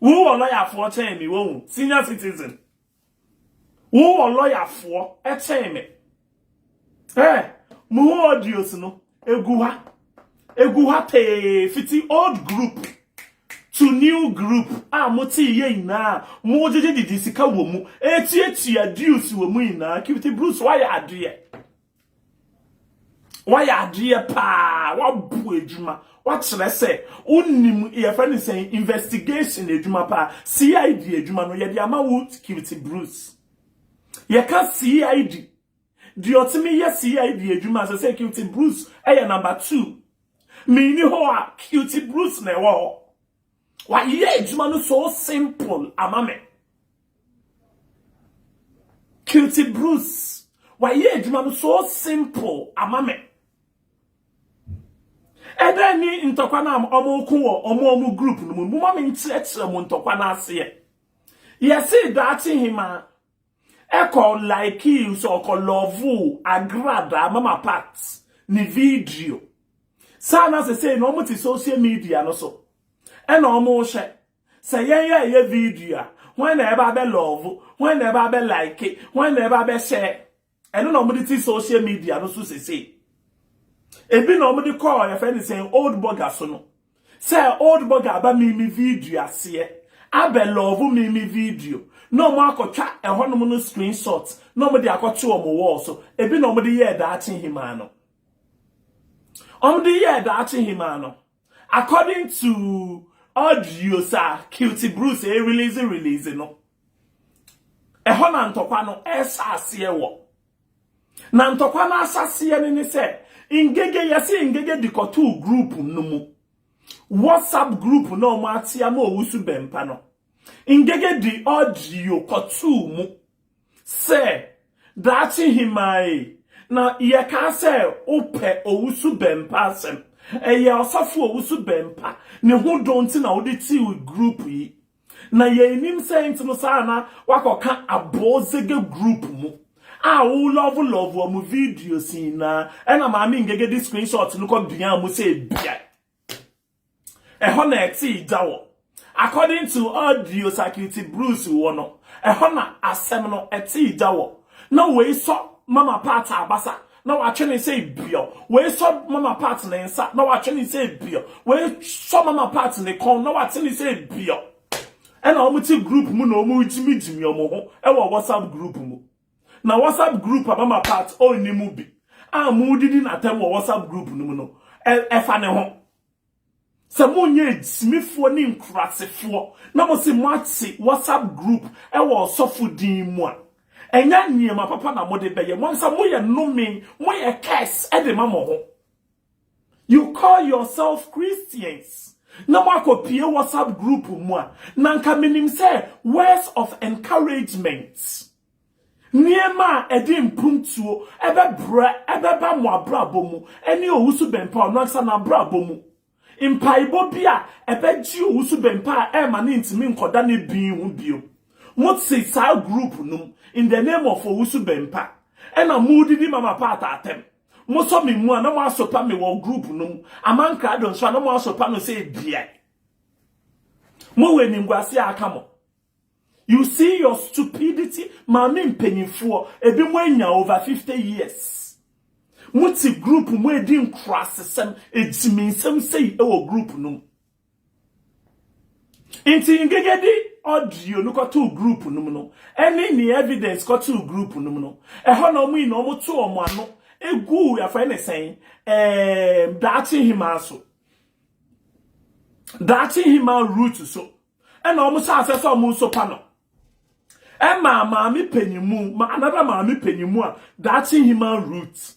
Wo wɔ lɔyafoɔ kyɛn mi wɔn senior citizen. Wo wɔ lɔyafoɔ ɛkyɛn mi. Mo ho audios no egu ha. Egu ha tee fiti old group to new group a mo te yɛ nyinaa mo gyegye didi sika wɔ mu etuatua dues wɔ mu nyinaa. Cutie Bruce, wayɛ adeɛ, wayɛ adeɛ paa, wabu adwuma, wakyerɛ sɛ wonim yɛfrɛ no sɛn, investigation adwuma paa. CID adwuma no yɛde ama wo, Cutie Bruce. Yɛka CID deɛ, ɔtumi yɛ CID adwuma sɛ Cutie Bruce ɛyɛ number 2. Mini hɔ a, Cutie Bruce na ɛwɔ hɔ. Wayɛ adwuma no so simple ama me. Cutie Bruce wayɛ adwuma no so simple ama me. Ɛdɛn ni ntɔkwa no a ɔmo ko wɔ ɔmo group no mu? Mo ma me nkyerɛkyerɛ mo ntɔkwa no aseɛ. Yɛse daakye hema ɛkɔ like sɛ ɔkɔ love Agrada Mama Pat ne video saa na sɛ na ɔmo te social media no so, ɛna ɔmo hwɛ sɛ yɛn yɛ ɛyɛ video a, wɔn na ɛba abɛ love, wɔn na ɛba abɛ like, wɔn na ɛba abɛ share. Ɛno na ɔmo de te social media no so sese. Ebi na ɔmo de kɔɔ yɛfɛ ne sɛn, old burger so no, sɛ old burger aba mimi video aseɛ abɛ love mimi video na ɔmo akɔtwa ɛhɔnom no screenshot na ɔmo de akɔto ɔmo wall so. Ebi na ɔmo de yɛɛ daakye himaa no, ɔmo de yɛɛ daakye himaa no. According to audio sa Cutie Bruce e release no, ɛhɔ na ntɔkwa no ɛhyɛ aseɛ wɔ. Na ntɔkwa no ahyɛseɛ no ne sɛ Ngege, yɛsɛ Ngege de kɔtoo group no mu, WhatsApp group na ɔmo ate ama Owusu Bɛmpa no. Ngege de audio kɔtoo mu sɛ daakye himaa na yɛka sɛ wopɛ Owusu Bɛmpa asɛm, ɛyɛ ɔsɔfo Owusu Bɛmpa ne ho dɔ nti na wode tii group yi, na yɛnim sɛ nti no saa na wakɔka abɔɔzege group mu a wo love love wɔ mu videos nyinaa. Ɛna maame Ngege de screenshot no kɔ bea mu sɛ bia ɛhɔ na ɛte gya wɔ. According to audio Security Bruce wɔ no, ɛhɔ na asɛm no ɛte gya wɔ. Na wei sɔ Mama Pat abasa na watwe ne sɛ bio, wei sɔ Mama Pat ne nsa na watwe ne sɛ bio, wei sɔ Mama Pat ne kɔn na wate ne sɛ bio. Ɛna wɔn ti group mu na wɔn gyimigyimi wɔn ho ɛwɔ WhatsApp group mu. Na WhatsApp group a Mama Pat ɔnni mu bi a mo didi n'atɛm wɔ WhatsApp group no mu no, ɛfa ne ho sɛ monyɛ gyimifoɔ ne nkurasefoɔ na mo si mo ate WhatsApp group ɛwɔ ɔsɔfo din mu a, ɛnyɛ nneɛma papa na mode bɛyɛ. Mo nsa moyɛ nnome, moyɛ curse ɛde ma mo ho. You call yourself Christians na mo akɔpie WhatsApp group mu a, na nka menim sɛ words of encouragement, nneɛma a ɛde mpuntuo ɛbɛbrɛ ɛbɛba mo abrabɔ mu ɛne Owusu Bɛmpa ɔno ankasa n'abrabɔ mu, mpaebɔ bi a ɛbɛgye Owusu Bɛmpa a ɛma ne ntumi nkɔda ne bin ho bio. Mo te saa group no mu in the name of Owusu Bɛmpa, ɛna mo didi Mama Pat atɛm. Mosɔ me mu a na moasopa me wɔ group no mu. Amankrado nso a na moasopa no sɛ bia. Mowɔ animguase a aka mo. You see your stupidity? Maame mpanyinfoɔ, ebi mo anya over 50 years. Mo te group mu edi nkurasesɛm, egyiminsɛm sei wɔ group no mu. Nti Ngege de audio no kɔtoo group no mu no, ɛne ne evidence kɔtoo group no mu no, ɛhɔ na wɔn nyinaa wɔn to wɔn ano egu yɛfrɛ ne sɛn ɛɛm daakye hemaa so. Daakye hemaa root so. Ɛna wɔn hyɛ asɛ sɛ wɔn nso pa no. Ɛma maame panyimu, ma another maame panyimu a daakye hemaa root.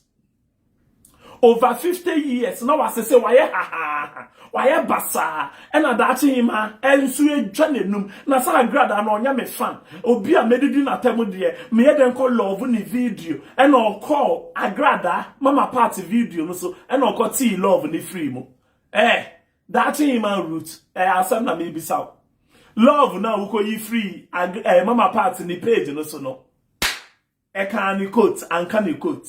Over 50 years na wasese wayɛ hahaha wayɛ basaa ɛna daakye hema ɛnso adwa n'anum na saa agrada na ɔnyɛ me fan obi a medidi n'atɛm deɛ meyɛ dɛn kɔ love ne video ɛna ɔkɔ agrada Mama Pat video no so ɛna ɔkɔ tii love ne free mu eh daakye hema root ɛyɛ asɛm na mebisa wo love na wokɔ yi free Mama Pat ne page no so no ɛka ne coat anka ne coat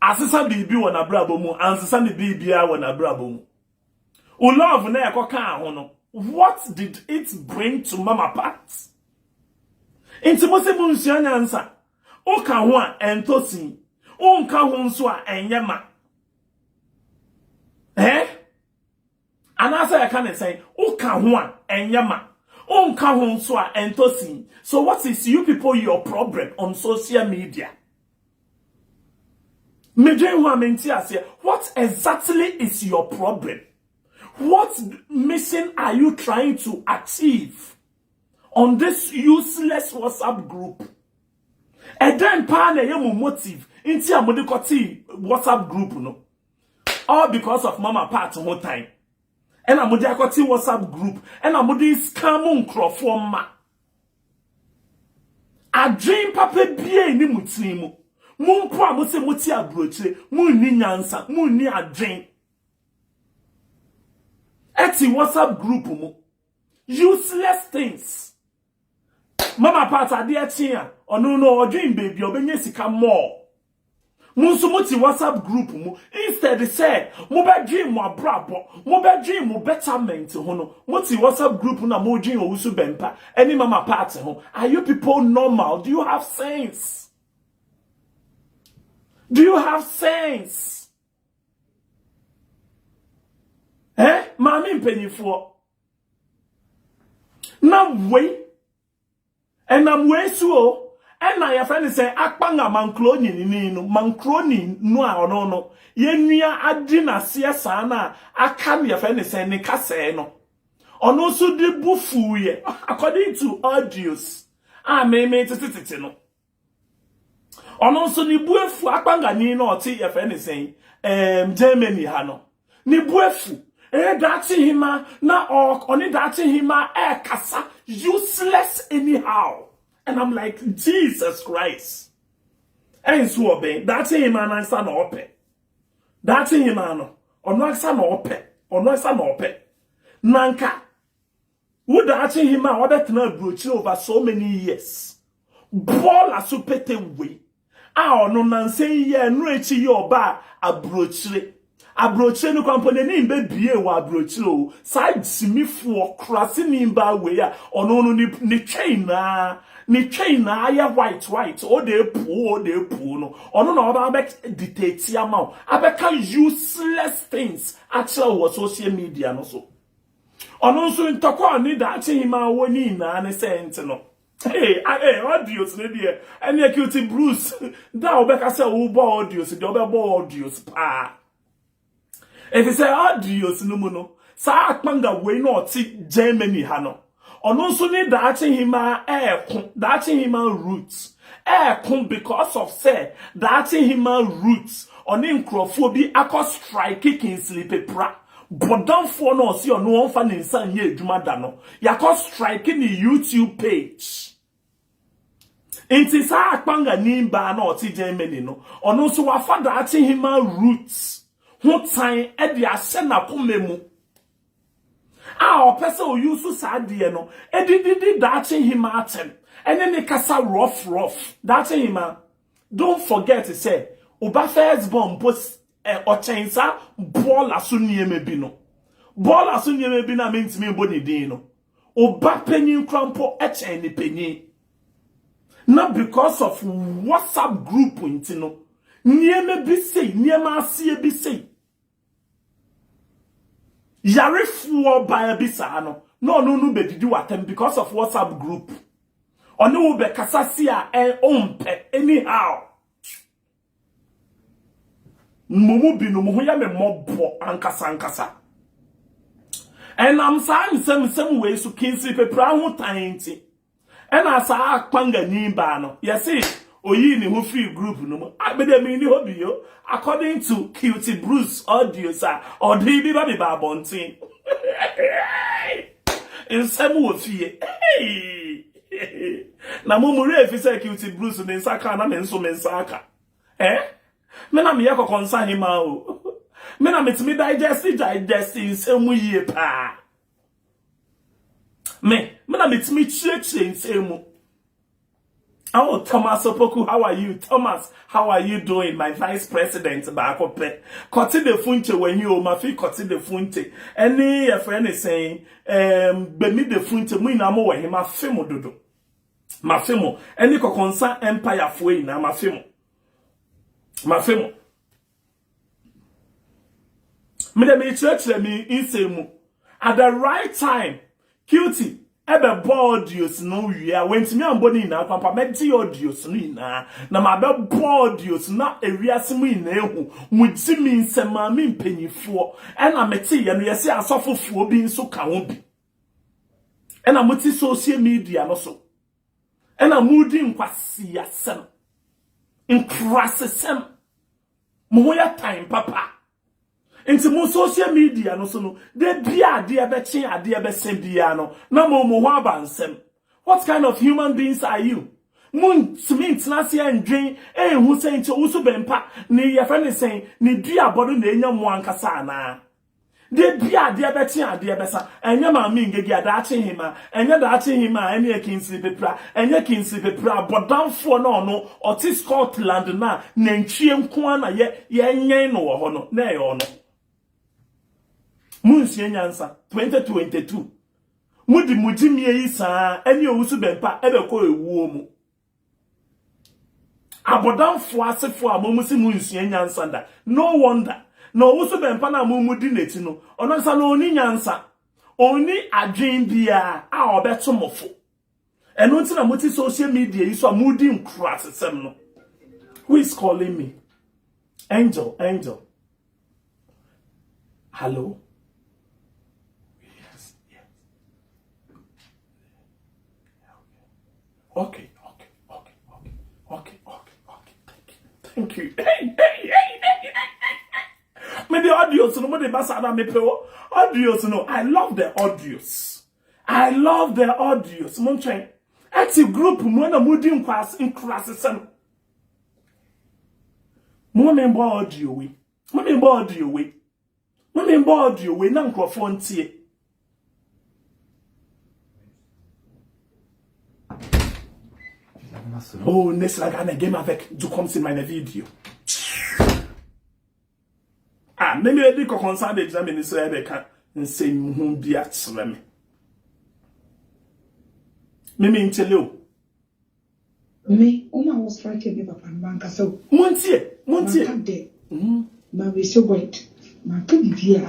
asesa biribi wɔ n'abrabɔ mu ansesa ne biribiara wɔ n'abrabɔ mu o love na ɛkɔ kaa ho no, what did it bring to Mama Pat? Nti mo sɛ mo nsua nyansa woka ho a ɛntɔ sin wonka ho nso a ɛnyɛ ma eh anaasɛ ɛka ne sɛn woka ho a ɛnyɛ ma wonka ho nso a ɛntɔ sin. So what is you people your problem on social media? Medwen ho a mente aseɛ. What exactly is your problem? What mission are you trying to achieve on this useless WhatsApp group? Ɛdɛn paa na ɛyɛ mo motive nti a mode kɔte WhatsApp group no? All because of Mama Pat ho time ɛna mode akɔte WhatsApp group ɛna mode scam nkurɔfoɔ mma. Adwen papa bie ni mo tiri mu. Mo mpo a mo sɛ mo te aburokyire, mo nni nyansa, mo nni adwen. Ɛte WhatsApp group mu useless things. Mama Pat adeɛ kye a ɔno no ɔdwen baabi a ɔbɛnya sika more. Mo nso mo te WhatsApp group mu, instead sɛ mobɛdwen mo abrabɔ, mobɛdwen mo betterment ho no, mo te WhatsApp group na modwen Owusu Bɛmpa ɛne Mama Pat ho. Are you people normal? Do you have sense? Do you have sense? Eh, maame mpanyinfoɔ na wei ɛnam wei so o ɛna yɛfrɛ no sɛ akpanga mankroni ni no mankroni no a ɔno no yɛnua adi n'aseɛ saa na aka no yɛfrɛ no sɛ ne kasɛɛ no ɔno nso de bu fuuyɛ according to audios a meme tetetete no ɔno nso ne bu efu. Akpangani na ɔte yɛfrɛ no sɛn Germany ha no ne bu efu ɛyɛ daakye hima na ɔne daakye hima ɛɛkasa useless anyhow, and I'm like, "Jesus Christ." Ɛnso ɔbɛn daakye hima nansa na ɔpɛ daakye hima no ɔno ansa na ɔpɛ ɔno ansa na ɔpɛ nanka wo daakye hima a wabɛtena aburokyire over so many years bɔɔla so pete wei a ɔno nansa yi yɛ ɛno akyi yɛ ɔba aburokyire aburokyire no kwampo n'anim bɛbie wɔ aburokyire o. Saa gyimifoɔ kuraseni baa wei a ɔno no ne twɛn naa ne twɛn naa yɛ white white o de epu o de epu no ɔno na ɔba abɛ dictate ama o abɛka useless things akyerɛ wɔ social media no so. Ɔno nso ntɔkwa a ɔne daakye hima wɔ ne nyinaa ne sɛ nti no hey, hey, audios ne deɛ ɛne Cutie Bruce da a wobɛka sɛ wobɔ audios deɛ wobɛbɔ audios paa ɛfiri sɛ audios no mu no saa akpanga wei na ɔte Germany ha no ɔno nso ne daakye hima ɛɛko daakye hima roots ɛɛko because of sɛ daakye hima roots ɔne nkurɔfoɔ bi akɔ strike Kingsley Pepra bɔdamfoɔ no ɔsi ɔno ɔmfa ne nsa nyɛ adwuma da no yɛakɔ strike ne YouTube page. Nti saa akpanga baa na ɔte Germany no ɔno nso wafa daakye hima roots ho tan ɛde ahyɛ n'akoma mu a ɔpɛ sɛ oyi so saa adeɛ no ɛde didi daakye hima atɛm ɛne ne kasa rough rough. Daakye hima, don't forget sɛ Wo ba first born mpo ɔkyɛn saa bɔɔla so nneɛma bi no. Bɔɔla so nneɛma bi no a mentumi mbɔ ne din no. Wo ba panyin kora mpo kyɛn ne panyin. Na because of WhatsApp group nti no, nneɛma bi sei, nneɛma aseɛ bi sei. Yarefoɔ baa bi saa no, na ɔno no bɛdidi w'atɛm because of WhatsApp group. Ɔne wo bɛkasa si a ɔmpɛ anyhow. Mo mu binom ho yɛ me mmɔbɔ ankasa ankasa. Ɛnam saa nsɛm nsɛm wei so Kingsley Pepra ho tan nti, ɛna saa akpangani baa no, yɛse oyii ne ho firi group no mu. Ah, me deɛ menni hɔ bio. According to Cutie Bruce audios a ɔde bi ba bi ba abɔnten. Nsɛm wɔ fie. Na mo mu werɛ fi sɛ Cutie Bruce ne nsa ka na me nso me nsa aka. Eh? Me na meyɛ kɔkɔnsa hema o. Me na metumi digest digest nsɛm mu yie paa. Me na metumi kyerɛkyerɛ nsɛm mu. Oh, Thomas Opoku, how are you? Thomas, how are you doing? My vice president, baako pɛ. Kɔte de funche when you ma fi kɔte de funche. Ɛne your friend is saying, Bemi de funche, mu nyinaa mo wɔ he ma fe mo dodo. Ma fe mo. Ɛne kɔkɔnsa empire foɔ nyinaa ma fe mo. Ma fe mo. Me de me kyerɛkyerɛ me nsɛm mu. At the right time, Cutie ɛbɛbɔ audios no wie a wantumi ambɔ ne nyinaa kwampa mɛgye audios no nyinaa na mabɛbɔ audios na ewiase mu nyinaa ehu mo gyi mi nsɛm maame mpanyinfoɔ ɛna mete yɛ no yɛsɛ asɔfofoɔ bi nso ka ho bi ɛna mo te social media no so ɛna mo di nkwasiasɛm nkurasesɛm mo ho yɛ tan papa. Nti mo social media no so no, de bia adeɛ bɛkye adeɛ bɛsɛ bia no, na mo mo ho aba nsɛm. What kind of human beings are you? Mo ntumi ntena ase ndwen ehu sɛ nkyɛ wo so bɛmpa ne yɛfrɛ ne sɛn ne dua bɔ no na enya mo ankasa anaa. De bia adeɛ bɛkye adeɛ bɛsa, ɛnyɛ maame ngegi adaakye hema, ɛnyɛ daakye hema, ɛne Kingsley Pepra, ɛnyɛ Kingsley Pepra, bɔdamfoɔ na ɔno ɔte Scotland na nantwie nko ara na yɛ yɛnyɛn no wɔ hɔ no, na ɛyɛ ɔno. Munsua nyansa 2022 mudi mo gyimie yi saa ɛne owusu bɛmpa ɛbɛkɔ ewuo mu. Abɔdamfoɔ asefoɔ a mo mo si munsua nyansa da, no wonder na owusu bɛmpa na mo mu di n'akyi no, ɔno nsa na oni nyansa, oni adwen bia a ɔbɛto mo fo. Ɛno nti na mo ti social media yi so a mo di nkurasesɛm no. Who is calling me? Angel, Angel. Hello? Yes, yes. Okay, okay, okay, okay, okay, okay, okay. Thank you. Thank you. Hey, hey, hey, hey, hey, hey. Me the audios no, me the basa na me pe audios no. I love the audios. I love the audios. Mo ntwen. Eti group mo na mo di nkwas nkrasesem. Mo me mbɔ audio we. Mo me mbɔ audio we. Mo me mbɔ audio we na nkrofo ntie. Oh, Nesla game avec du comme c'est my video. Ah, me me di kokonsa de gyina me ni so e ka nsɛm hu bi akyerɛ me. Me me nkyele o. Me, oma wo strike me papa no mankasa o. Montie, montie. Manka de. Ma we so word. Manka bibia.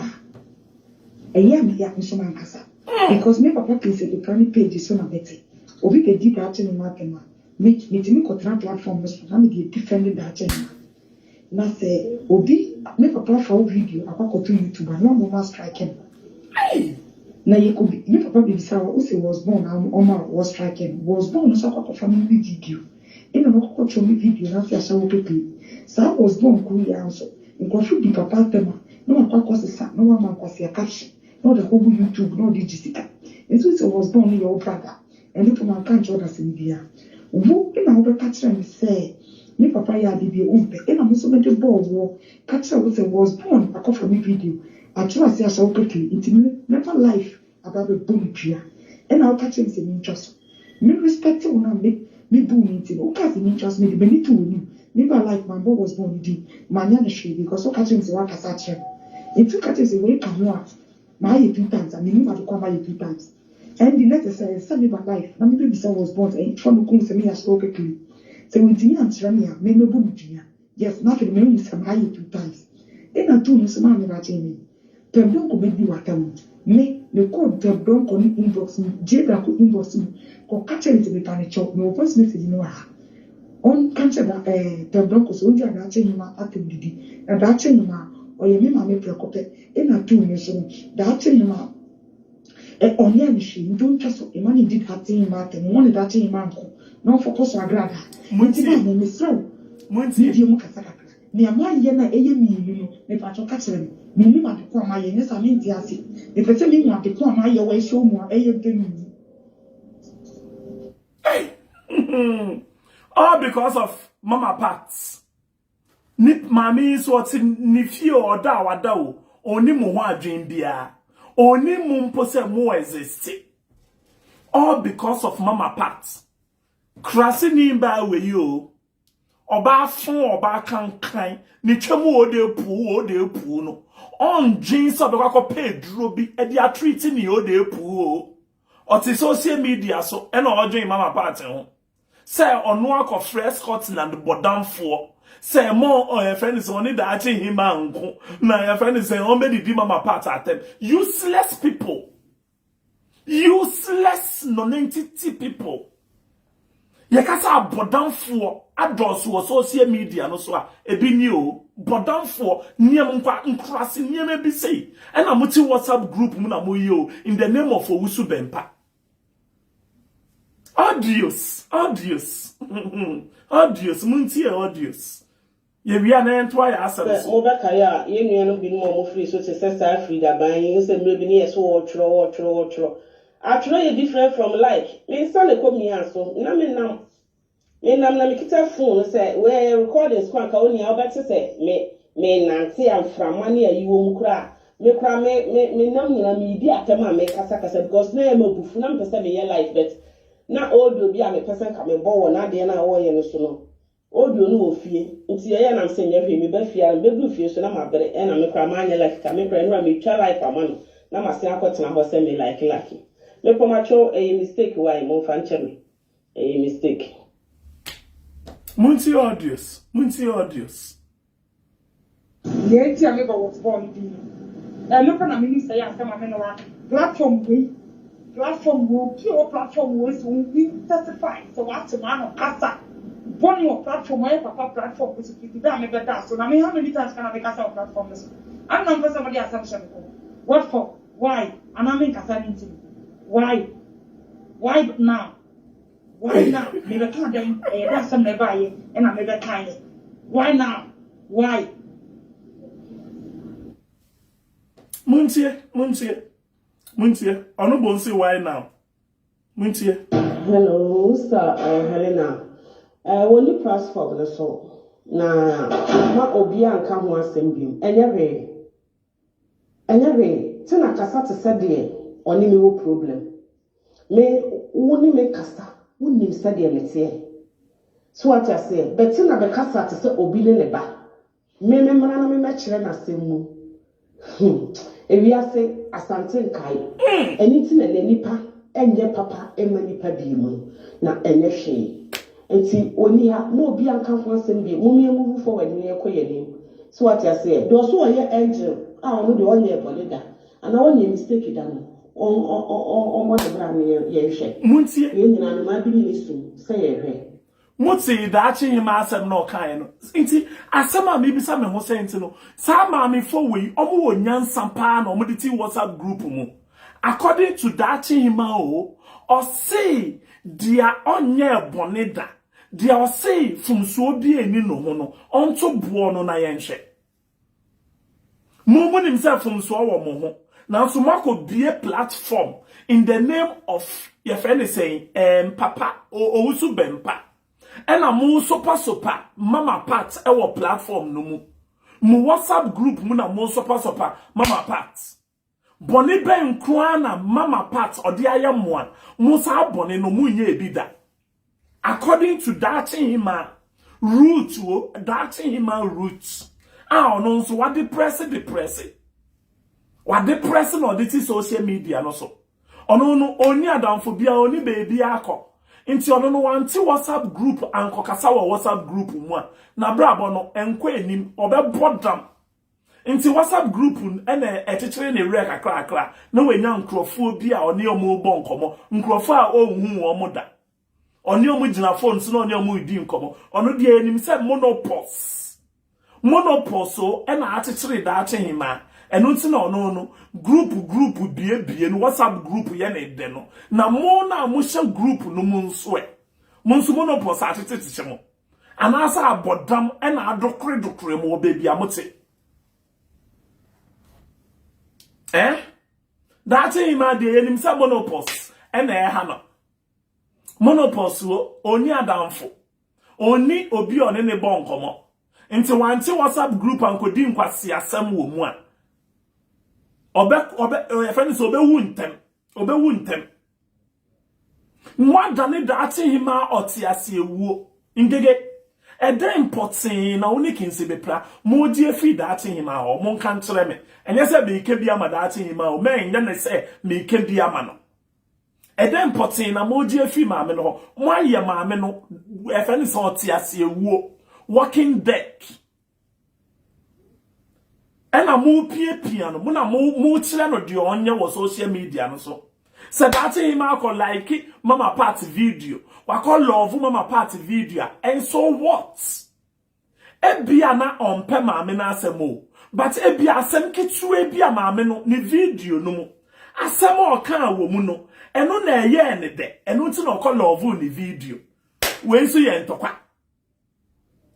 Eya me ya nso mankasa. Because me papa case the primary page so na mete. Obi be di daakye ne matem a. Me metimi kɔtena platform no so na me de defend daakye ne. Na sɛ obi me papa fa wo video akɔkɔto YouTube a na ɔmo ma strike no. Na ye ko me papa bibisa wo say was born na ɔma was strike no. Was born so akɔkɔfa me video. Ina no akɔkɔto me video na se ahyɛ wo kekle. Saa was born kuru ya nso. Nkrɔfo di papa atema na wakɔ akɔsesa na wama nkwasi caption. Na ɔde akɔgu YouTube na ɔde gye sika. Nso sɛ was born no yɛ wo brother. Ɛno po manka nkyerɛ ɔdasani bia. Wo na wobɛka kyerɛ me sɛ me papa yɛ ade bi ompɛ. Ɛna me nso mede bɔɔ woɔ ka kyerɛ wo sɛ was born akɔfa me video atwerɛ ase ahyɛ wo kekle nti me mɛfa life aba bɛbɔ me dua. Ɛna woka kyerɛ me sɛ mentwa so. Me respect wo na me me bu no nti no woka sɛ mentwa so mede m'ani to w'anim. Me ba life mambɔ was born no din mannyɛ no hwee because woka kyerɛ me sɛ woakasa akyerɛ me nti woka kyerɛ me sɛ wei ka ho a mayɛ two times a mennim ade ko a mayɛ two times ɛnde na kyerɛ sɛ ɛsɛ sɛ meba life na mebɛbisa was born sɛ ɛmfa no kum sɛ meyɛ asɔre kɛkɛ sɛ wantumi ankyerɛ me a me mɛbɔ no dua. Yes na afei de mahu sɛ mayɛ two times ena two no nso maame ba kyɛn me Pɛm Donkor bɛdi w'atam me mekɔɔ Pɛm Donkor ne inbox mu Jada kɔ inbox mu kɔ ka kyerɛ no sɛ mepa no kyɛw mewɔ voice message no wɔ ha ɔnka nkyerɛ da ɛɛ Pɛm Donkor sɛ ɔngyaa Daakye Hemaa atam didi na Daakye Hemaa ɔyɛ me maame prɛko pɛ ena two no nso no Daakye Hemaa Ɛ ɔnyɛɛ me hwee, nti ɔntwa so mma no ndi daakye mma atɛm, mmɔ no daakye mma nko, na ɔmfa kɔ so agradaa. Nti Montie. maame, mesrɛ wo, Montie. medie mu kasa kakra. Nea mayɛ no a ɛyɛ mienu no, mepakyɛw ka kyerɛ me. Mennim ade ko a mayɛ, nyɛ saa a mente ase. Mepɛ sɛ mehu ade ko a mayɛ wɔ ɛhyɛ wo mu a ɛyɛ mpɛ mienu. Hey! All because of Mama Pat. Ne maame yi nso ɔte ne fie ɔda a wada o, ɔnni mo ho adwene biara. Ɔnni mo mpo sɛ mo exist. All because of Mama Pat. Kuraseni baa wei o. Ɔbaa fo, ɔbaa kankan, ne twam o de puu o de puu no. Ɔndwen sɛ ɔbɛkɔ akɔpɛ aduro bi de atreat ne o de puu o. Ɔte social media so ɛna ɔdwen Mama Pat ho. Sɛ ɔno akɔfrɛ Scotland bɔdamfoɔ sɛ mɔ yɛfrɛ no sɛ ɔne daakye hema nko na yɛfrɛ no sɛ ɔmbɛdidi Mama Pat atɛm. Useless people. Useless nonentity people. Yɛka sɛ abɔdamfoɔ adɔɔso wɔ social media no so a, ebi ni o. Bɔdamfoɔ, nneɛma nkwa nkurase nneɛma bi sei. Ɛna mote WhatsApp group mu na moyɛ o in the name of Owusu Bɛmpa. Audios, audios, audios, montie audios. Yɛwie a na yɛntoa yɛ asɛm Sɛ so. mobɛkae a, yɛn nuanom binom a wɔfirii so te sɛ saa Frida Ban yi, sɛ mmerɛ bi ne yɛ so wɔretwerɛ, wɔretwerɛ, wɔretwerɛ. Atwerɛ yɛ different from like. Me nsa na ɛkɔ miaa so. Na menam Menam na mekita phone no sɛ wei ɛyɛ recordings koraa anka onua wobɛte sɛ me menante a mframa ne ayi wɔ mu koraa me koraa me me menam nyinaa meyidi atɛm a mekasa kasa because na ɛyɛ m'abufu na mepɛ sɛ meyɛ life but na audio bi a mepɛ sɛ nka mebɔ wɔ n'adeɛ no a ɔreyɛ no so no audio no wɔ fie nti ɛyɛ nam sɛ nyɛ hwee meba fie ara mebɛduru fie so na mabrɛ ɛna me koraa manyɛ life ka me koraa nnora metwa life ama no na masen akɔtena hɔ sɛ me like like mepɔmakyɛw ɛyɛ mistake why momfa nkyɛ me. Ɛyɛ mistake. Montie audios, montie audios. Nea enti a mebɔ wɔt bɔɔl no din no, ɛno pɛ na menim sɛ ɛyɛ asɛm a me ne wo aka. Platform wei, platform wei, obi a ɔwɔ platform wei so obi testify sɛ wate m'ano kasa bɔne wɔ platform ɔyɛ papa platform no so fiti da a mebɛdaa so na me how many times ka na mekasa wɔ platform no so? Adɛn na mopɛ sɛ mode asɛm hyɛ me kɔn? What for? Why? Anaa menkasa ne nti no? Why? Why now? Why now? Mebɛka dɛn? Ɛyɛ dɛ asɛm na ɛbaayɛ ɛna mebɛkaeɛ. Why now? Why? Muntie, muntie, muntie. Ɔno bɔ nsi why now? Muntie. Hello, Sir uh, Helena. Uh, wɔ ni platform no so na ma obiara nka ho asɛm bio. Ɛnyɛ hwee. Ɛnyɛ hwee, Tina kasa te sɛ deɛ ɔne me wɔ problem. Me, wo ne me kasa, wonim sɛdeɛ meteɛ. So wate aseɛ? But Tina bɛkasa te sɛ obi ne ne ba. Me, me mmra na memmɛkyerɛ no asɛm mu. Hmm, ewiase, Asante nkae. Ɛno nti na nnɛ nnipa nyɛ papa mma nnipa bio no, na ɛnyɛ hwee. Nti ɔnni ha, ma obiara nka ho asɛm bio. Mom yɛn move forward na yɛnkɔ yɛn anim. So wate aseɛ? Deɛ ɔso ɔyɛ angel a ɔno deɛ ɔnyɛɛ bɔne da anaa ɔnyɛɛ mistake da no, ɔmmɔ ne bra na yɛnhwɛ. Montie. Yɛn nyinaa no, maa bi ne ne sum sɛ yɛhwɛ. Motee Daakye Hemaa asɛm na ɔkaeɛ no? Nti asɛm a mebisa me ho sɛ nti no, saa maamefo wei, ɔmo wɔ nyansa paa na ɔmo de te WhatsApp group mu? According to Daakye Hemaa o, ɔsee deɛ ɔnyɛɛ bɔne da, deɛ ɔsee fomsoɔ bi nni ne ho no, ɔnto boɔ no na yɛnhwɛ. Mo mo nim sɛ fomsoɔ wɔ mo ho, nanso moakɔ bie platform in the name of yɛfrɛ ne sɛn ɛɛm papa Owusu Bɛmpa, ɛna mo sopa sopa Mama Pat ɛwɔ platform no mu. Mo WhatsApp group mu na mo sopa sopa Mama Pat. Bɔne bɛn nko ara na Mama Pat ɔde ayɛ mo a mo saa bɔne no monyɛɛ bi da? According to Daakye Hemaa, Root o, daakye hema root a ɔno nso wade prɛse de prɛse. Wade prɛse na ɔde ti social media no so. Ɔno no ɔnni adamfo bia, ɔnni baabi akɔ. Nti ɔno no wante WhatsApp group ankɔkasa wɔ WhatsApp group mu a, n'abrabɔ no ɛnkɔ anim, ɔbɛbɔ dam. Nti WhatsApp group na ɛkyekyere ne werɛ kakrakra na wanya nkurɔfoɔ bi a ɔne wɔn rebɔ nkɔmmɔ, nkurɔfoɔ a ɔnhuu wɔn da. Ɔne wɔn gyina phone so na ɔne wɔn redi nkɔmmɔ. Ɔno deɛ yɛnim sɛ monopause. Monopause o ɛna akyekyere daakye hemaa. Ɛno nti na ɔno no group group biebie no WhatsApp group yɛ ne dɛ no. Na mo na mohyɛ group no mu nso ɛ. Mo nso monopause akyekyekyekye mo. Anaasɛ abɔdam ɛna adokoredokore mo wɔ baabi a mote. Eh? Daakye hemaa deɛ yɛnim sɛ monopause ɛna ɛha no. Monopause o, ɔnni adamfo. Ɔnni obi a ɔne ne bɔ nkɔmmɔ. Nti wante WhatsApp group ankɔdi nkwaseasɛm wɔ mu a, ɔbɛ ɔbɛ yɛfrɛ no sɛ ɔbɛwu ntɛm. Ɔbɛwu ntɛm. Moadane daakye hemaa ɔte ase ewuo. Ngege, ɛdɛn mpɔtee na wo ne Kinsey bepra mogye afiri daakye hemaa hɔ? Monka nkyerɛ me. Ɛnyɛ sɛ meka bi ama daakye hemaa o, mɛnyɛ ne sɛ meka bi ama no. Ɛdɛn pɔtee na mogye afiri maame no hɔ? Moayɛ maame no, ɛfɛ ne sɛ ɔte ase awuo, walking dead. Ɛna mopiapia no, mo na mokyerɛ no deɛ ɔnyɛ wɔ social media no so. Sɛ daakye hema akɔ like Mama Pat video, wakɔ love Mama Pat video a, and so what? Ebia na ɔmpɛ maame no asɛm o, but ebia asɛm ketewa bi a maame no ne video no mu, asɛm a ɔkaa wɔ mu no, ɛno na ɛyɛɛ ne dɛ, ɛno nti na ɔkɔ love ne video. Wei nso yɛ ntɔkwa.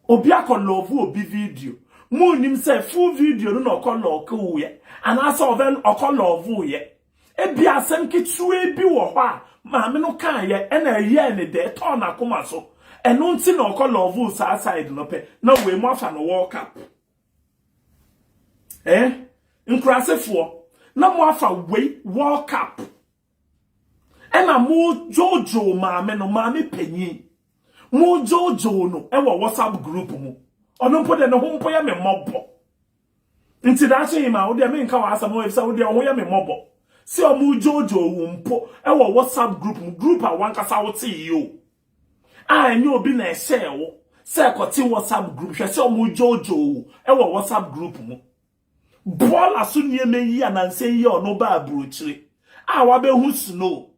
Obi akɔ love obi video. Munnim sɛ full video no na ɔkɔ love yɛ, anaasɛ ɔbɛ ɔkɔ love yɛ. Ebia asɛm ketewa bi wɔ hɔ a maame no kaeɛ ɛna ɛyɛɛ ne dɛ, ɛtɔɔ n'akoma so. Ɛno nti na ɔkɔ love saa side no pɛ, na wei mu afa no World Cup. Eh? Nkurasefoɔ, na mo afa wei World Cup. Ɛna mo jojo maame no, maame panyin. Mo jojo no ɛwɔ WhatsApp group mu. Ɔno mpo de ne ho mpo yɛ me mmɔbɔ. Nti daakye yi ma wo deɛ menka w'asɛm ho efisɛ wo deɛ wo ho yɛ me mmɔbɔ. Sɛ ɔmo jojo wo mpo ɛwɔ WhatsApp group mu, group a wankasa wote yi o. A ɛnyɛ obi na ɛhyɛɛ wo sɛ ɛkɔte WhatsApp group, hwɛ sɛ ɔmo jojo wo ɛwɔ WhatsApp group mu. Bɔɔla so nneɛma yi a nansa yi a ɔno ba aburokyire a wabɛhu snow.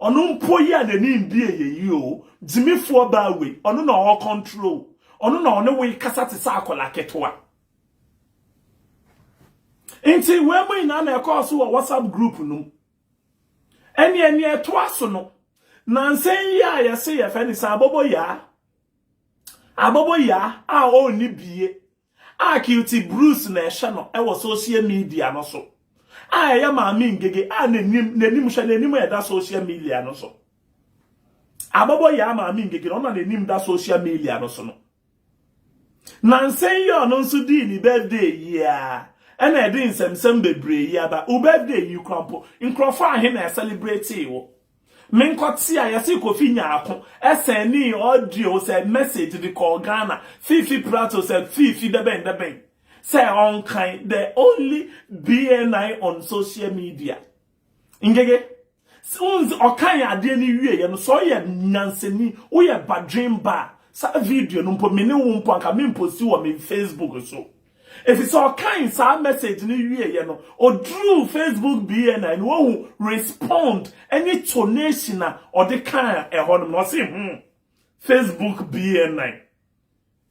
Ɔno mpo yi a n'ani mbie yɛ yi o, gyimifoɔ baa wei, ɔno na ɔwɔ control. Ɔno na ɔne wei kasa te sɛ akwadaa ketewa. Nti wei mu nyinaa na ɛkɔɔ so wɔ WhatsApp group no mu. Ɛne ɛne ɛtoa so no, nansa yi a yɛse yɛfɛ ne sɛ aboboyaa. Aboboyaa a ɔnni bie a Cutie Bruce na ɛhyɛ no ɛwɔ social media no so. A ɛyɛ maame ngege a n'anim n'anim hwɛ n'anim a ɛda social media no so. Aboboyaa maame ngege no ɔna n'anim da social media no so no. Nansa yi a ɔno nso dii ne birthday yi a ɛna ɛde nsɛmsɛm bebree yi aba. Wo birthday yi kora mpo, nkurɔfoɔ ahe na ɛcelebrate wo? Menkɔte a yɛse Kofi Nyaako ɛsɛn ne audio sɛ message de kɔɔ Ghana. Fifi Prato sɛ Fifi dɛbɛn dɛbɛn. Sɛ ɔnkan the only BNI on social media. Ngege, ɔkan adeɛ no wieɛ no, sɛ ɔyɛ nyansani, woyɛ badwen ba a, saa video no mpo, me ne wo mpo anka memposti wɔ me Facebook so. Ɛfiri sɛ ɔkan saa message no wieɛ no, ɔduruu Facebook BNI no, wahu respond ne tonation a ɔde kaa ɛhɔ nom na ɔse Facebook BNI.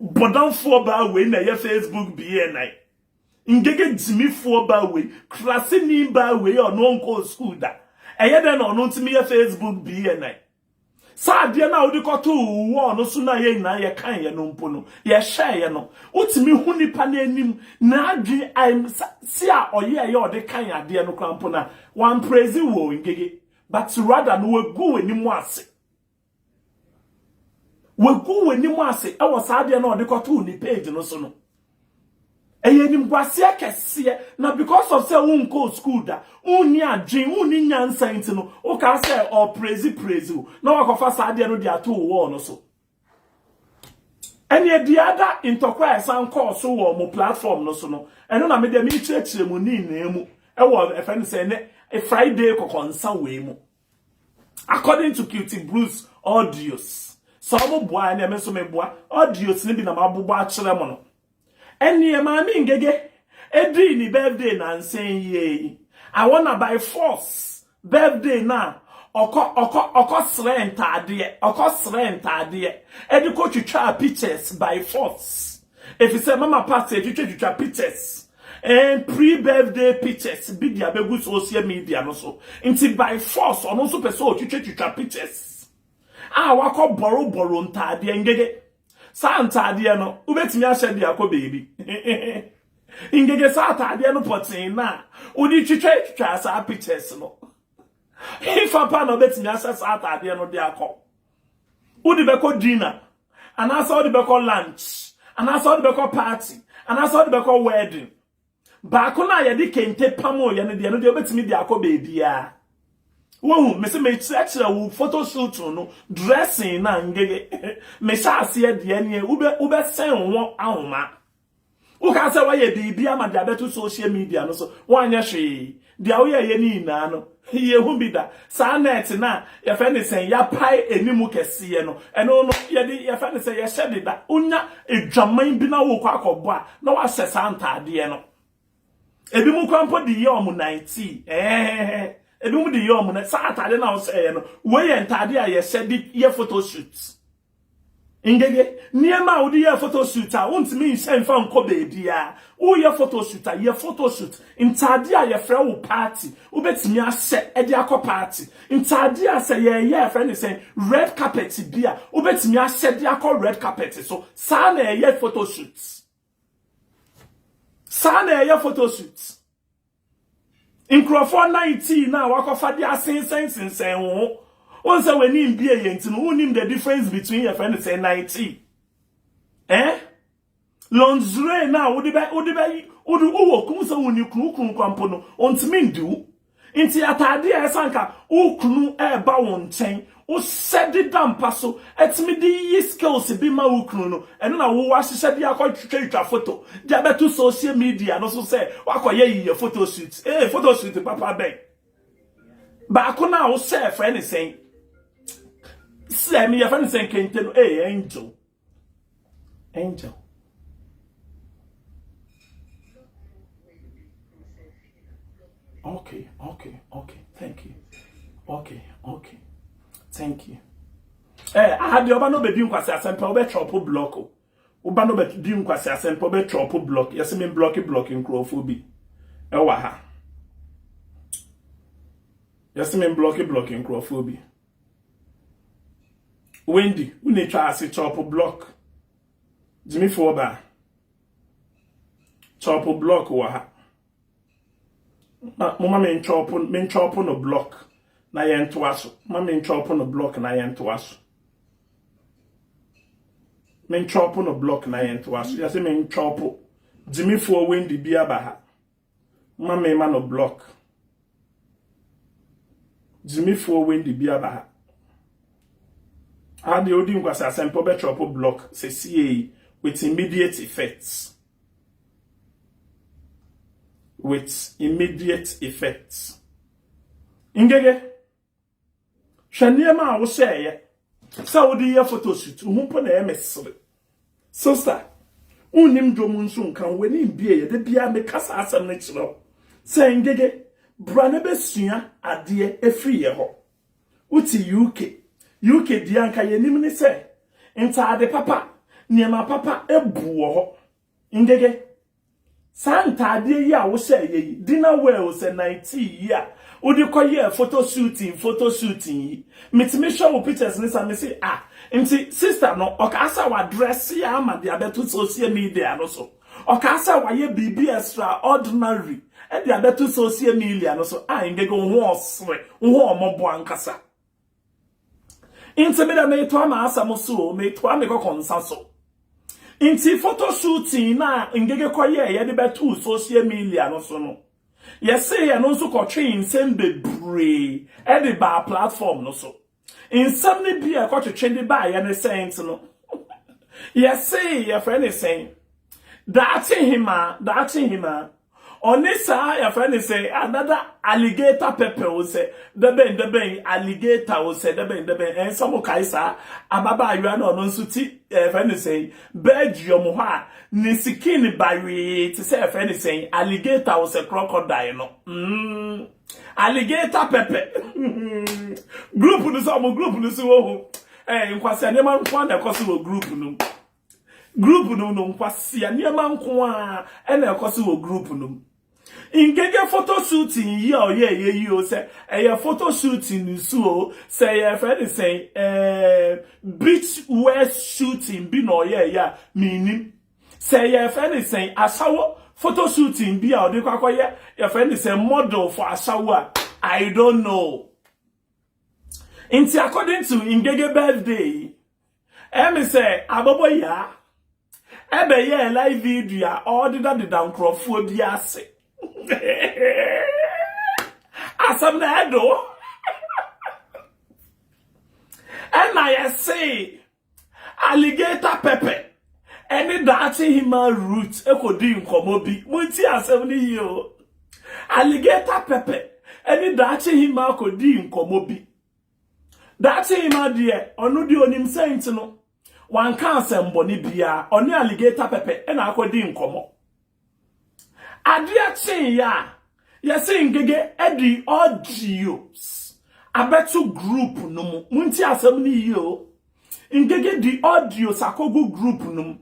Bɔdamfoɔ baa wei na ɛyɛ Facebook BNI. Ngege gyimifoɔ baa wei, kuraseni baa wei a ɔno ɔnkɔɔ school da. Ɛyɛ dɛn na ɔno ntumi yɛ Facebook BNI? Saa adeɛ no a wode kɔtoo wall no so na yɛn nyinaa yɛkan yɛ no mpo no, yɛhwɛeɛ no, wotumi hu nipa no anim n'adwene si a ɔyɛɛyɛ ɔde kan adeɛ no koraa mpo na wampraise wɔ ngege, but rather no wagu w'anim ase. Wagu w'anim ase ɛwɔ saa adeɛ no a ɔde kɔtoo ne page no so no. Ɛyɛ animguaseɛ kɛseɛ na because of sɛ wonkɔɔ school da, wonni adwen, wonni nyansa nti no, wokaa sɛ ɔpraise praise wo na wakɔfa saa adeɛ no de ato wo wall no so. Ɛneɛ deɛ ada ntɔkwa a ɛsan kɔɔ so wɔ mo platform no so no, ɛno na me deɛ mekyerɛkyerɛ mu ne nyinaa mu ɛwɔ ɛfɛ no sɛ ɛnɛ Friday kɔkɔnsa wei mu. According to Cutie Bruce audios, sɛ ɔmo boa ɛneɛ me nso meboa audios no bi na mabobɔ akyerɛ mo no. Ɛneɛ Maame Ngege ɛdii ne birthday nansa yie yi. I wanna by force birthday na ɔkɔ ɔkɔ ɔkɔ srɛ ntaadeɛ ɔkɔ srɛ ntaadeɛ ɛde kɔ twitwa pictures by force. Ɛfiri sɛ Mama Pat twitwa pictures and pre-birthday pictures bi de abɛgu social media no so. Nti by force ɔno nso pɛ sɛ ɔtwitwa twitwa pictures a wakɔ bɔrɔbɔrɔ ntaadeɛ. Ngege, saa ntaadeɛ no wobɛtumi ahyɛ de akɔ beebi? Ngege, saa ataadeɛ no pɔtee na wode twitwa twitwa saa pictures no, ifa pa na wobɛtumi ahyɛ saa ataadeɛ no de akɔ? Wode bɛkɔ dinner anaasɛ wode bɛkɔ lunch anaasɛ wode bɛkɔ party anaasɛ wode bɛkɔ wedding? Baako no a yɛde kente pam yɛ no deɛ no deɛ, wobɛtumi de akɔ beebiara. Wohu mese mekyerɛkyerɛ wo photo shoot no dressing na Ngege mehyɛ aseɛ deɛ neɛ wobɛsɛn wo ahoma. Woka sɛ woayɛ biribi ama de abɛto social media no so, woanyɛ hwee. Deɛ woyɛyɛ ne nyinaa no, yɛhu bi da. Saa net na yɛfrɛ ne sɛn, yɛapae animu kɛseɛ no, ɛno no yɛde yɛfrɛ ne sɛ yɛhyɛ deda. Wonya adwaman bi na wokɔ akɔbɔ a, na woahyɛ saa ntaadeɛ no. Ebi mu kwan mpo de yɛ ɔmo nightie ɛɛ, ebi mu de yɛ ɔmo na saa ataade na ɔhyɛ no, wei yɛ ntaade a yɛhyɛ de yɛ photo shoot. Ngege, nneɛma a wode yɛ photo shoot a wontumi nhyɛ mfa nkɔ beebiara. Woyɛ photo shoot a, yɛ photo shoot ntaade a yɛfrɛ wo party, wobɛtumi ahyɛ de akɔ party. Ntaade a sɛ yɛyɛ yɛfrɛ ne sɛ red carpet bi a, wobɛtumi ahyɛ de akɔ red carpet so. Saa na ɛyɛ photo shoot, saa na ɛyɛ photo shoot. Nkurɔfoɔ 19 na wakɔfa de asensɛnsensɛn wo ho, wɔn sɛ w'ani mbie yɛ nti no, wonim the difference between yɛfrɛ no sɛ 19 lingerie na wode bɛ wode wowɔ kunu sɛ wonni kunu kunu kwampo no, ɔntumi ndi wo. Nti ataade a ɛsɛ nka wo kunu ɛɛba wo nkyɛn wohyɛ deda mpa so ɛtumi de yi skills bi ma wo kunu no, ɛno na wowɔ ahyehyɛ de akɔtwitwa photo de abɛto social media no so sɛ wakɔyɛ yiyɛ photo shoot. Photo shoot papa bɛn? Baako na wohyɛ ɛfrɛ ne sɛn sɛ mi yɛfrɛ ne sɛn kente no. Angel, Angel, okay, thank you. Okay, thank you. Aha deɛ, ɔba no bɛdi nkwasi asɛmpa, wobɛtwɔpo block o. Woba no bɛdi nkwasi asɛmpa, wobɛtwɔpo block. Yɛsɛ me block block nkurɔfoɔ bi ɛwɔ ha. Yɛsɛ me block block nkurɔfoɔ bi. Wendy, wone twa ase chɔpo block. Gyimifoɔ baa chɔpo block wɔ ha. Moma me nchɔpo, me nchɔpo no block na yɛntoa so. Ma me nchɔpo no block na yɛntoa so. Me nchɔpo no block na yɛntoa so. Yɛsɛ me nchɔpo gyimifoɔ Wendy bi aba ha. Ma me ma no block. Gyimifoɔ Wendy bi aba ha. Ha deɛ, odi nkwasi asɛmpɔ bɛchɔpo block sɛsie with immediate effects, with immediate effects. Ngege, hwɛ nneɛma a wohyɛɛyɛ sɛ wode yɛ photoshoot ho mpo na ɛyɛ mesere. Sister, wonnim dwom nso nka ho, w'ani mbie yɛ de bia meka saa asɛm no kyerɛ wo sɛ Ngege, bra ne bɛsua adeɛ ɛfiri yɛ hɔ. Wote UK, UK deɛ anka yɛnim ne sɛ ntaade papa, nneɛma papa ebu wɔ hɔ. Ngege, saa ntaadeɛ yi a wohyɛ yɛ yi, dinner wear sɛ 90 yi a wode kɔyɛ photo shooting, photo shooting yi, metumi hwɛ wo pictures ne sa me se, ah, nti sister no ɔkaa sɛ wadress yɛ ama de abɛto social media no so, ɔkaa sɛ wayɛ biribi extraordinary ɛde abɛto social media no so. Ah, Ngege, wo ho ɔsere, wo ho ɔmɔbɔ ankasa. Nti mi dɛ metoa ma asɛm so o, metoa me kɔkɔ nsa so. Nti photo shooting na Ngege kɔyɛ yɛde bɛto social media no so no, yɛse yɛ no nso kɔtwe nsɛm bebree ɛde baa platform no so. Nsɛm no bi a ɛkɔtwetwe de baayɛ ne sɛn no. Yɛse yɛfrɛ ne sɛn? Daakye hemaa, daakye hemaa. Ɔne saa yɛfrɛ ne sɛn? Another alligator pepper o sɛ dɛbɛn dɛbɛn alligator o sɛ dɛbɛn dɛbɛn. Ɛnsɛ mo kae saa ababaayewa na ɔno nso ti yɛfrɛ ne sɛn? Belgium hɔ a ne skin bawee te sɛ yɛfrɛ ne sɛn? Alligator o sɛ crocodile no. Alligator pepper. Group no so ɔmo group no so wɔ ho. Nkwasia nneɛma nko na ɛkɔ so wɔ group no. Group no nkwasia nneɛma nko a ɛna ɛkɔ so wɔ group no. Ngege photo shooting yi a ɔyɛ ɛyɛ yi o sɛ ɛyɛ photo shooting nso o sɛ ɛyɛ fɛ ne sɛn beach wear shooting bi na ɔyɛ ɛyɛ a minim sɛ ɛyɛ fɛ ne sɛn asawo photo shooting bi a ɔde kɔ akɔyɛ yɛfɛ ne sɛn model for asawo a, I don't know. Nti according to Ngege birthday, ɛmi sɛ abɔbɔ yaa ɛbɛyɛ live video a ɔdedadeda nkurɔfoɔ bi ase. Asɛm na ɛdo ɛna yɛse alligator pepper ɛne daakye hima root ɛkɔdi nkɔmmɔ bi. Monti asɛm no yie o. Alligator pepper ɛne daakye hima akɔdi nkɔmmɔ bi. Daakye hima deɛ, ɔno deɛ onim sɛ nti no wanka asɛmbɔne biara. Ɔne alligator pepper ɛna akɔdi nkɔmmɔ. Adeɛ kyeeɛ a yɛse Ngege ɛde audios abɛto group no mu. Monti asɛm no yie o. Ngege di audios akɔgu group no mu.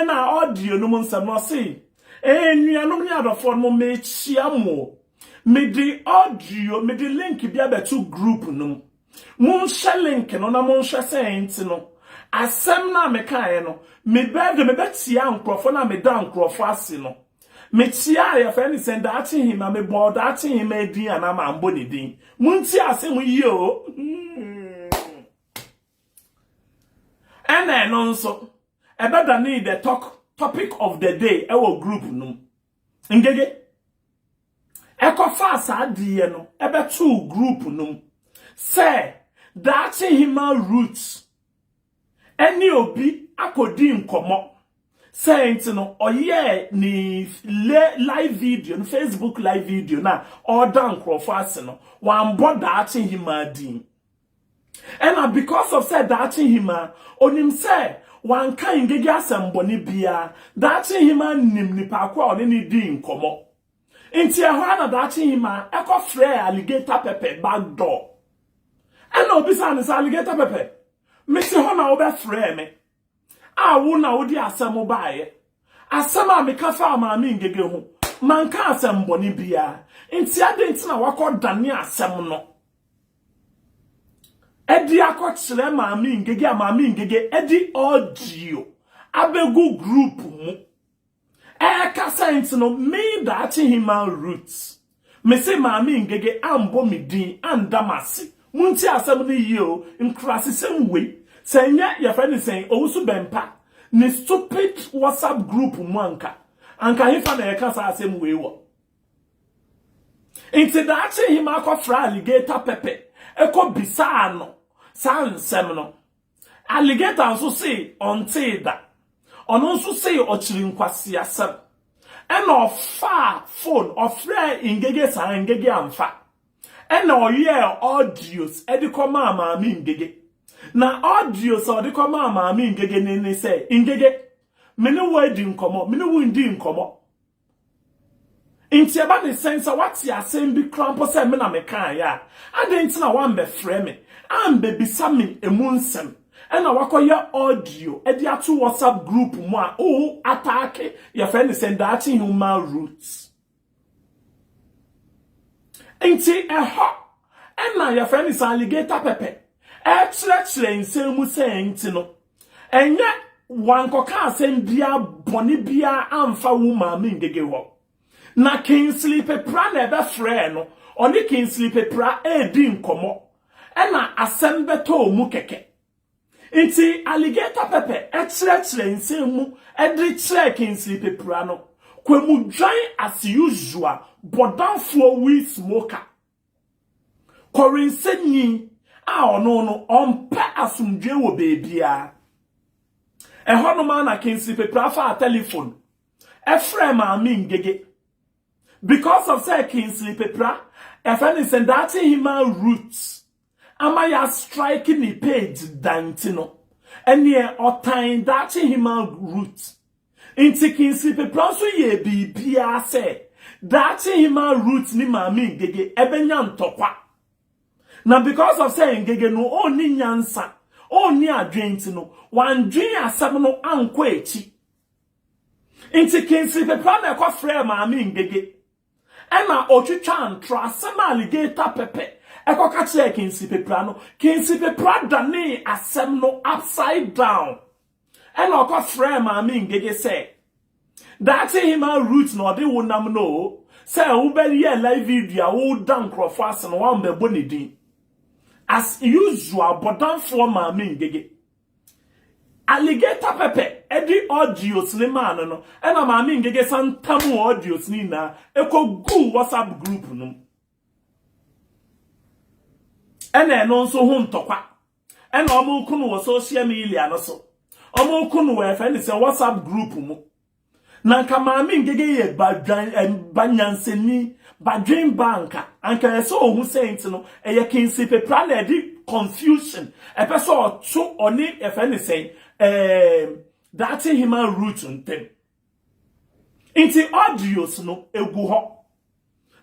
Na audio no mu nsɛm no, ɔse, "Nnuanom ne adɔfoɔ no, mekyia mo. Mede audio, mede link bi abɛto group no mu. Monhyɛ link no na monhwɛ sɛ nti no asɛm no a mekaeɛ no, mebɛɛ de mebɛkyia nkurɔfoɔ na meda nkurɔfoɔ ase no, mekyia a yɛfrɛ ne sɛ daakye hema, mebɔɔ daakye hema din anaa mambɔ ne din. Monti asɛm yie o." Ɛna ɛno nso ɛbɛdane the topic of the day ɛwɔ group no mu. Ngege ɛkɔfa saa adeɛ no ɛbɛtoo group no mu sɛ daakye hema root ɛne obi akɔdi nkɔmmɔ sɛ nti no ɔyɛɛ ne live video no, Facebook live video na ɔda nkurɔfoɔ ase no, wambɔ daakye hema din. Ɛna because of sɛ daakye hema onim sɛ wanka Ngege asɛmbɔne biara, daakye hema nim nipa ko a ɔne ne di nkɔmmɔ. Nti ɛhɔ ara na daakye hema ɛkɔ frɛ alligator pepper back door ɛna obisa ne sɛ, "Alligator pepper, mete hɔ na wobɛfrɛ me a wo na wode asɛm baeɛ? Asɛm a meka fa maame Ngege ho, manka asɛm bɔne biara. Nti ade nti na wakɔ dane asɛm no ɛde akɔkyerɛ maame Ngege a maame Ngege ɛde audio abɛgu group mu ɛɛkasa? Nti no me daakye hema root me se maame Ngege ambɔ me din anda m'ase. Munti asɛm no yie o. Nkurasesɛm wei sɛ nyɛ yɛfrɛ ne sɛn Owusu Bɛmpa ne stupid WhatsApp group mu anka hefa na yɛka saa asɛm wei wɔ? Nti daakye hema akɔfra alligator pepper ɛkɔ bisaa no saa nsɛm no. Alligator nso se ɔntee da. Ɔno nso se ɔkyiri nkwasiasɛm. Ɛna ɔfaa phone ɔfrɛ Ngege saa, Ngege amfa. Ɛna ɔyɛɛ audios ɛde kɔmaa maame Ngege. Na audios a ɔde kɔmaa maame Ngege ne sɛ, "Ngege, me ne wo adi nkɔmmɔ, me ne wo ndi nkɔmmɔ. Nti ɛba ne sɛn sɛ wate asɛm bi kora mpo sɛ me na mekaeɛ a, adɛn nti na woambɛfrɛ me ambɛbisa me emu nsɛm ɛna wakɔyɛ audio ɛde ato WhatsApp group mu a wo attack yɛfrɛ ne sɛ daakye human roots?" Nti ɛhɔ ɛna yɛfrɛ ne sɛ alligator pepper ɛkyerɛkyerɛ nsɛm mu sɛ nti no ɛnyɛ wankɔka asɛm bia bɔne bia amfa wo maame Ngege hɔ. Na Kingsley Pepra na ɛbɛfrɛ no, ɔne Kingsley Pepra ɛredi nkɔmmɔ ɛna asɛm bɛtɔ mu kɛkɛ. Nti alligator pepper ɛkyerɛkyerɛ nsɛm mu ɛde kyerɛ Kingsley Pepra no. Kwamudwan as usual, bɔdanfoɔ, weed smoker, kɔrensɛnyi a ɔno no ɔmpɛ asomdwe wɔ beebiara. Ɛhɔnom ara na Kingsley Pepra faa telephone ɛfrɛɛ Maame Ngege. Because of sɛ Kingsley Pepra, ɛfɛ ne sɛ Daakye Hemaa Ruth ama yɛ strike ne page da nti no, ɛneɛ ɔtan Daakye Hemaa Ruth. Nti Kingsley Pepra nso yɛɛ biribiara sɛ Daakye Hemaa Ruth ne Maame Ngege ɛbɛnya ntɔkwa. Na because of sɛ Ngege no ɔnni nyansa, ɔnni adwene nti no, wandwen asɛm no ankɔ akyi. Nti Kingsley Pepra na ɛkɔ frɛɛ Maame Ngege. Ɛna ɔtwitwaa ntorɔ asɛm a Alligator Pɛpɛ ɛkɔka kyerɛɛ Kingsley Pepra no. Kingsley Pepra danee asɛm no upside down. Ɛna ɔkɔ frɛɛ Maame Ngege sɛ, Daakye Hemaa Ruth na ɔde wo nam no o, sɛ wobɛyɛ live video a woda nkurɔfoɔ ase no woambɛbɔ ne din. As usual, bɔdamfoɔ Maame Ngege. Alligator Pɛpɛ de audios ne maa no no, ɛna Maame Ngege san tamu audios ne nyinaa ɛkɔ guu WhatsApp group no mu. Ɛna ɛno nso ho ntɔkwa. Ɛna ɔmo ko no wɔ social media no so. Ɔmo ko no wɔ ɛfɛ ne sɛ WhatsApp group mu. Na nka Maame Ngege yɛ badwan ba nyansani, badwen ba anka. Anka ɛsɛ ohu sɛ nti no ɛyɛ Kingsley Pepra na ɛde confusion. Ɛpɛ sɛ ɔto ɔne ɛfɛ ne sɛn ɛɛ Daakye Hemaa Ruth ntɛm. Nti audios no egu hɔ.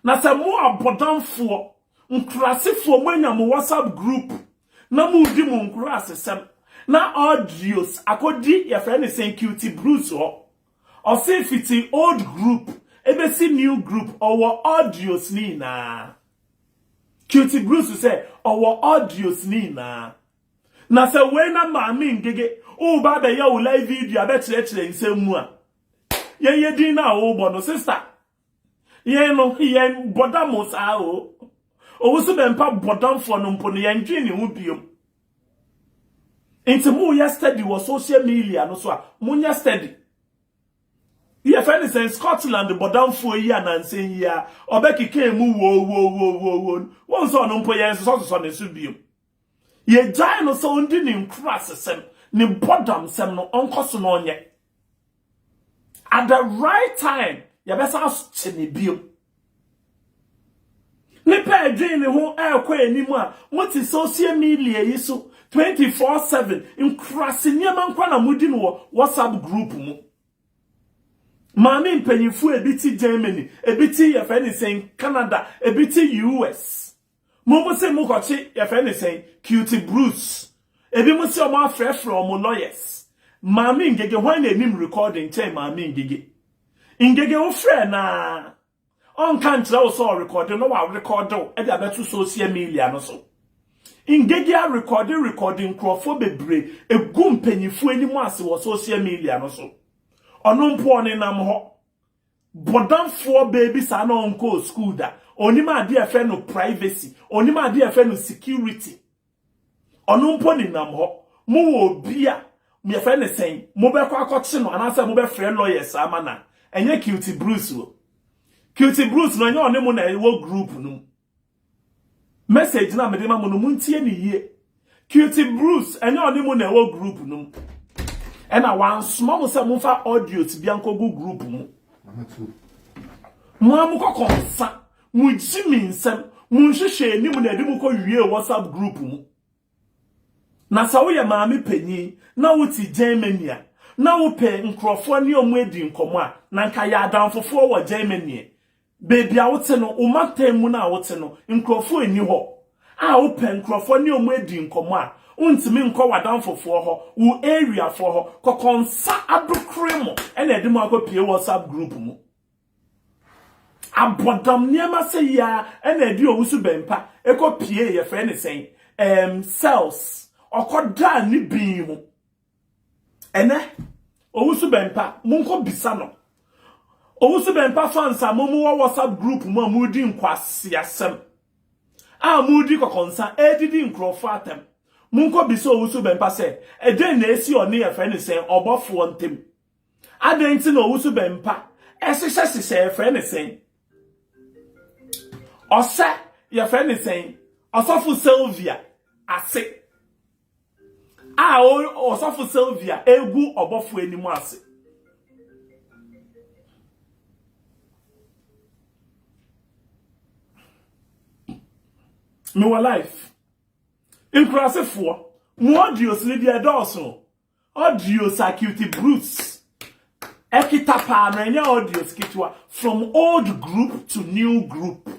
Na sɛ mo abɔdamfoɔ, nkurasefoɔ moanya mo WhatsApp group na moredi mo nkurasesɛm na audios akɔdi yɛfrɛ ne sɛn Cutie Bruce hɔ. Ɔse fiti old group ebesi new group ɔwɔ audios ne nyinaa. Cutie Bruce sɛ ɔwɔ audios ne nyinaa. Na sɛ wei na Maame Ngege woba abɛyɛ wo live video abɛkyerɛkyerɛ nsɛm mu a, yɛn yɛ din no a wobɔ no sister. Yɛn no, yɛn bɔdam mo saa o. Owu so bɛmpa bɔdamfoɔ no mpo no, yɛn dwen ne ho biom. Nti mo yɛ steady wɔ social media no so a, mo nyɛ steady. Yɛfɛ ne sɛn Scotland bɔdamfoɔ yi anansɛn yi a, ɔbɛkeka mu wo wo wo wo wo. Wɔn sɛ ɔno mpo yɛn sosɔsosɔ ne so biom. Yɛgyae no sɛ ɔndi ne nkurasesɛm, ne bɔdamsɛm no, ɔnkɔ so na ɔnyɛ. At the right time, yɛbɛsa akye ne bio. Nipa ɛdwen ne ho ɛrekɔ anim a, mote social media yi so 24/7 nkurase nneɛma nkwa na modi no wɔ WhatsApp group mu. Maame mpanyinfoɔ ebi te Germany, ebi te yɛfrɛ ne sɛn Canada, ebi te US. Mo mo se mo kɔkye yɛfrɛ ne sɛn Cutie Bruce. Ebi mo se ɔmo afrɛfrɛ ɔmo lawyers. Maame Ngege hwan na enim recording kyɛn Maame Ngege? Ngege wo frɛ naa ɔnka nkyerɛ wo sɛ ɔrekɔde no wa rekɔde wo ɛde abɛto social media no so. Ngege arekɔde rekɔde nkurɔfoɔ bebree egu mpanyinfoɔ anim ase wɔ social media no so. Ɔno mpo ɔnenam hɔ. Bɔdamfoɔ baabi saa na ɔnkɔɔ school da. Onim adeɛ a ɛfrɛ no privacy. Onim adeɛ a ɛfrɛ no security. Ɔno mpo nenam hɔ. Mowɔ obi a yɛfrɛ ne sɛn mobɛkɔ akɔkye no anaasɛ mobɛfrɛ lawyers ama no a ɛnyɛ Cutie Bruce o. Cutie Bruce no ɛnyɛ ɔne mo na ɛwɔ group no mu. Message na mede ma mo no montie ne yie. Cutie Bruce ɛnyɛ ɔne mo na ɛwɔ group no mu. Ɛna wansoma mo sɛ momfa audios bi ankɔgu group mu. Mo a mokɔkɔ nsa, mo gyi mi nsɛm, mo nhwehwɛ anim na ɛde mo kɔ wie WhatsApp group mu. Na sɛ woyɛ maame panyin na wote Germany a, na wopɛ nkurɔfoɔ ne ɔmo adi nkɔmmɔ a, na nka yɛ adamfofoɔ wɔ Germany. Baabi a wote no, wo mantam mu no a wote no, nkurɔfoɔ nni hɔ a wopɛ nkurɔfoɔ ne ɔmo adi nkɔmmɔ a, wontumi nkɔ w'adamfofoɔ hɔ, wo areafoɔ hɔ, kɔkɔnsa adokore mo ɛna ɛde mo akɔpie WhatsApp group mu. Abɔdam nneɛma sɛ yi a ɛna ɛde Owusu Bɛmpa ɛkɔpie yɛfrɛ ne sɛn cells ɔkɔdaa ne bin mu. Ɛnɛ Owusu Bɛmpa monkɔ bisa no. Owusu Bɛmpa fans a mo wɔ WhatsApp group mu a modi nkwasiasɛm a modi kɔkɔnsa ɛdidi nkurɔfoɔ atɛm. Monkɔ bisa Owusu Bɛmpa sɛ ɛdɛn na esi ɔne yɛfrɛ ne sɛn ɔbɔfoɔ ntɛm. Adɛn nti na Owusu Bɛmpa ɛhyehyɛ hyehyɛ yɛfrɛ ne sɛn ɔhyɛ yɛfrɛ ne sɛn ɔsɔfo Sylvia ase. A ɔsɔfo Sylvia egu ɔbɔfo anim ase. Mewɔ life. Nkurasefoɔ, mo audios no deɛ ɛdɔɔso. Audios a Cutie Bruce ɛkita paa no ɛnyɛ audios ketewa. From old group to new group.